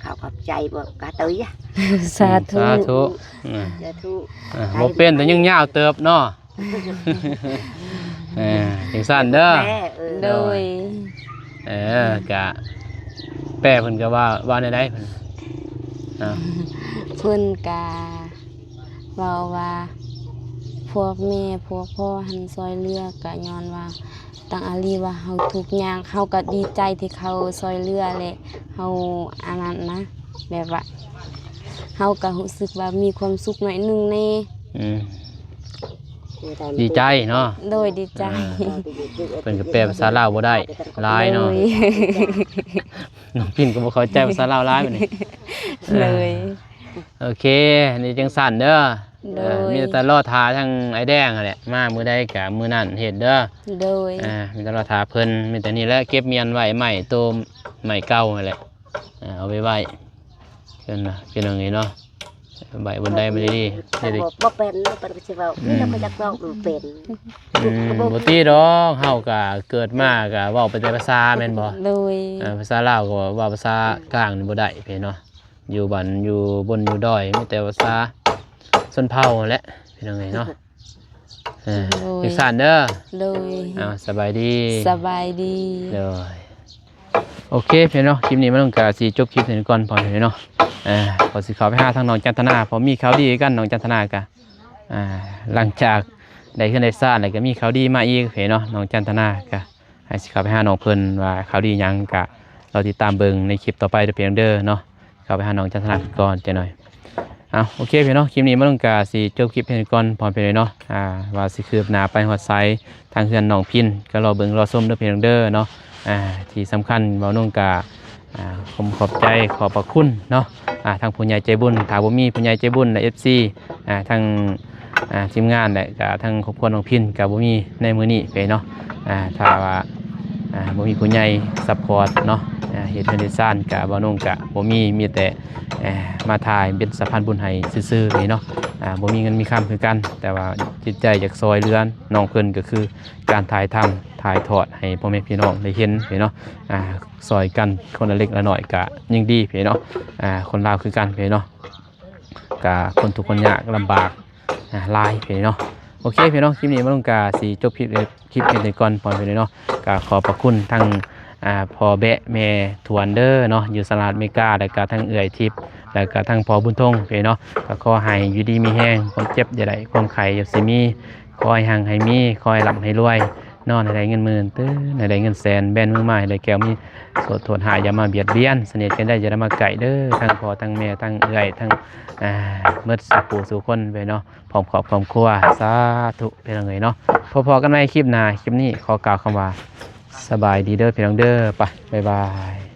ເຂົາຂອບໃຈບໍ່ກະເຕີຍ ສາທຸ ສາທຸ ສາທຸ ອ່າ ບໍ່ເປັນແຕ່ຍັງຍາວເຕີບເນາະ. ເອີ ຈັ່ງຊັ້ນເດີ ແປ ເອີ ໂດຍ ເອີ ກະແປເພິ່ນກະວ່າ ວ່າແນວໃດເພິ່ນ ເພິ່ນກະເວົ້າວ່າ ພວກແມ່ພວກພໍ່ຫັ້ນຊ່ອຍເຫຼືອ ກະຍ້ອນວ່າຕັ້ງອາລີວ່າເຮົາທຸກຍາກ ເຮົາກະດີໃຈທີ່ເຂົາຊ່ອຍເຫຼືອ ແລະ ເຮົາອັນນັ້ນນະ ແບບວ່າ ເຮົາກະຮູ້ສຶກວ່າມີຄວາມສຸກໜ້ອຍໜຶ່ງແດ່ ອືມ ດີໃຈເນາະ ໂດຍ ດີໃຈ ເອີ ເພິ່ນກະແປພາສາລາວບໍ່ໄດ້ຫຼາຍເນາະ ໂດຍ ນ້ອງພິນກະບໍ່ເຂົ້າໃຈພາສາລາວຫຼາຍບາດນີ້ ໂດຍ ເອີ ໂອເຄ ນີ້ຈັ່ງຊັ້ນເດີ ໂດຍ ເອີ ມີແຕ່ລໍຖ້າທາງອ້າຍແດງຫັ້ນແຫຼະ ມາມື້ໃດກະມື້ນັ້ນເຮັດເດີ ໂດຍ ອ່າ ມີແຕ່ລໍຖ້າເພິ່ນ ມີແຕ່ນີ້ແຫຼະ ເກັບມ້ຽນໄວ້ ໄມ້ໂຕໄມ້ເກົ່າຫັ້ນແຫຼະ ອ່າ ເອົາໄປໄວ້ ເພິ່ນນະ ພີ່ນ້ອງເອີຍເນາະ ໄວ້ບ່ອນໃດມັນດີໆ ບໍ່ ບໍ່ເປັນ ບໍ່ເປັນກະຊິເວົ້າ ອືມ ມີແຕ່ບໍ່ຢາກເວົ້າ ບໍ່ເປັນ ອືມ ບໍ່ຕິດອກ ເຮົາກະເກີດມາກະເວົ້າໄປແຕ່ພາສາແມ່ນບໍ່ ໂດຍ ເອີ ພາສາລາວກະເວົ້າ ພາສາກາງນີ້ບໍ່ໄດ້ເນາະ ຢູ່ບ້ານຢູ່ບົນຢູ່ດອຍ ມີແຕ່ພາສາຊົນເຜົ່າຫັ້ນແຫຼະ ພີ່ນ້ອງເອີຍເນາະ ເອີ ໂດຍ ຈັ່ງຊັ້ນເດີ ໂດຍ ເອົາ ສະບາຍດີ ສະບາຍດີ ໂດຍ ໂອເຄ ພີ່ນ້ອງເນາະ ຄລິບນີ້ມາລົງກະຊິຈົບຄລິບເທົ່ານີ້ກ່ອນ ພໍ່ແມ່ພີ່ນ້ອງເນາະ ເອີ ຂໍຊິເຂົ້າໄປຫາທາງນ້ອງຈັນທະນາ ເພາະມີຂ່າວດີຄືກັນ ນ້ອງຈັນທະນາກະ ອ່າ ຫຼັງຈາກໄດ້ເຮືອນໄດ້ຊານແລ້ວ ກະມີຂ່າວດີມາອີກເນາະ ນ້ອງຈັນທະນາກະ ໃຫ້ຊິເຂົ້າໄປຫານ້ອງເພິ່ນວ່າຂ່າວດີຫຍັງ ກະລໍຕິດຕາມເບິ່ງໃນຄລິບຕໍ່ໄປເດີ ພີ່ນ້ອງເດີເນາະ ເຂົ້າໄປຫານ້ອງຈັນທະນາກ່ອນຈັກໜ້ອຍ. ເອົາ ໂອເຄ ພີ່ນ້ອງເນາະ ຄລິບນີ້ມາລົງກະຊິຈົບຄລິບເທົ່ານີ້ກ່ອນ ພໍ່ແມ່ພີ່ນ້ອງເນາະ ອ່າ ວ່າຊິຄືບໜ້າໄປຮອດໃສ ທາງເຮືອນນ້ອງພິນ ກະລໍເບິ່ງລໍຊົມເດີ ພີ່ນ້ອງເດີເນາະ ອ່າ ທີ່ສຳຄັນ ບ່າວນົງກະ ອ່າ ຂໍຂອບໃຈ ຂອບພະຄຸນເນາະ ອ່າ ທາງຜູ້ໃຫຍ່ໃຈບຸນ ຖ້າບໍ່ມີຜູ້ໃຫຍ່ໃຈບຸນ ແລະ ເອັຟຊີ ອ່າ ທັງ ອ່າ ທີມງານ ແລະ ກະທັງຄອບຄົວນ້ອງພິນ ກະບໍ່ມີໃນມື້ນີ້ເນາະ ອ່າ ຖ້າວ່າ ອ່າ ບໍ່ມີຜູ້ໃຫຍ່ຊັບພອດເນາະ ອ່າ ເຮັດເຮືອນເຮັດຊານ ກະບ່າວນົງກະບໍ່ມີ ມີແຕ່ ເອີ ມາຖ່າຍເປັນສະພານບຸນໃຫ້ຊື່ໆເນາະ ອ່າ ບໍ່ມີເງິນມີຄຳຄືກັນ ແຕ່ວ່າຈິດໃຈຢາກຊ່ອຍເຫຼືອນ້ອງເພິ່ນ ກະຄືການຖ່າຍທຳ ຖ່າຍທອດໃຫ້ພໍ່ແມ່ພີ່ນ້ອງໄດ້ເຫັນເນາະ ອ່າ ຊ່ອຍກັນຄົນລະເລັກລະນ້ອຍກະຍິ່ງດີເນາະ ອ່າ ຄົນລາວຄືກັນເນາະ ກະຄົນທຸກຄົນຍາກລຳບາກ ອ່າ ຫຼາຍພີ່ນ້ອງເນາະ. ໂອເຄພີ່ນ້ອງ ຄລິບນີ້ມາລຸງກະຊິຈົບຄລິບ ຄລິບນີ້ກ່ອນ ພໍ່ພີ່ນ້ອງເນາະ. ກະຂອບພະຄຸນທັງ ອ່າ ພໍ່ແບະແມ່ທວນເດີເນາະ ຢູ່ສະຫະລັດອາເມລິກາ ແລ້ວກະທັງເອື້ອຍທິບ ແລ້ວກະທັງພໍ່ບຸນທົງພີ່ນ້ອງເນາະ. ກະຂໍໃຫ້ຢູ່ດີມີແຮງ ຄວາມເຈັບຢ່າໄດ້ ຄວາມໄຂ້ຢ່າຊິມີ ຂໍໃຫ້ຮັ່ງໃຫ້ມີ ຂໍໃຫ້ລ່ຳໃຫ້ລວຍ ນອນໃຫ້ໄດ້ເງິນໝື່ນ ຕື່ນໃຫ້ໄດ້ເງິນແສນ ແບນມືມາໃຫ້ໄດ້ແກ້ວ ມີໂສດໂທດຮ້າຍຢ່າມາບຽດບຽນ ສະເໜດຈັນໄດຢ່າໄດ້ມາໃກ້ເດີ ທັງພໍ່ທັງແມ່ ທັງເອື້ອຍ ທັງ ອ່າ ໝົດສູ່ຜູ້ສູ່ຄົນເວີຍເນາະ ພ້ອມຄອບພ້ອມຄົວ ສາທຸພີ່ນ້ອງເອີຍເນາະ. ພໍ້ໆກັນໃໝ່ຄລິບໜ້າ ຄລິບນີ້ຂໍກ່າວຄຳວ່າ ສະບາຍດີເດີພີ່ນ້ອງເດີ ໄປ ບາຍບາຍ.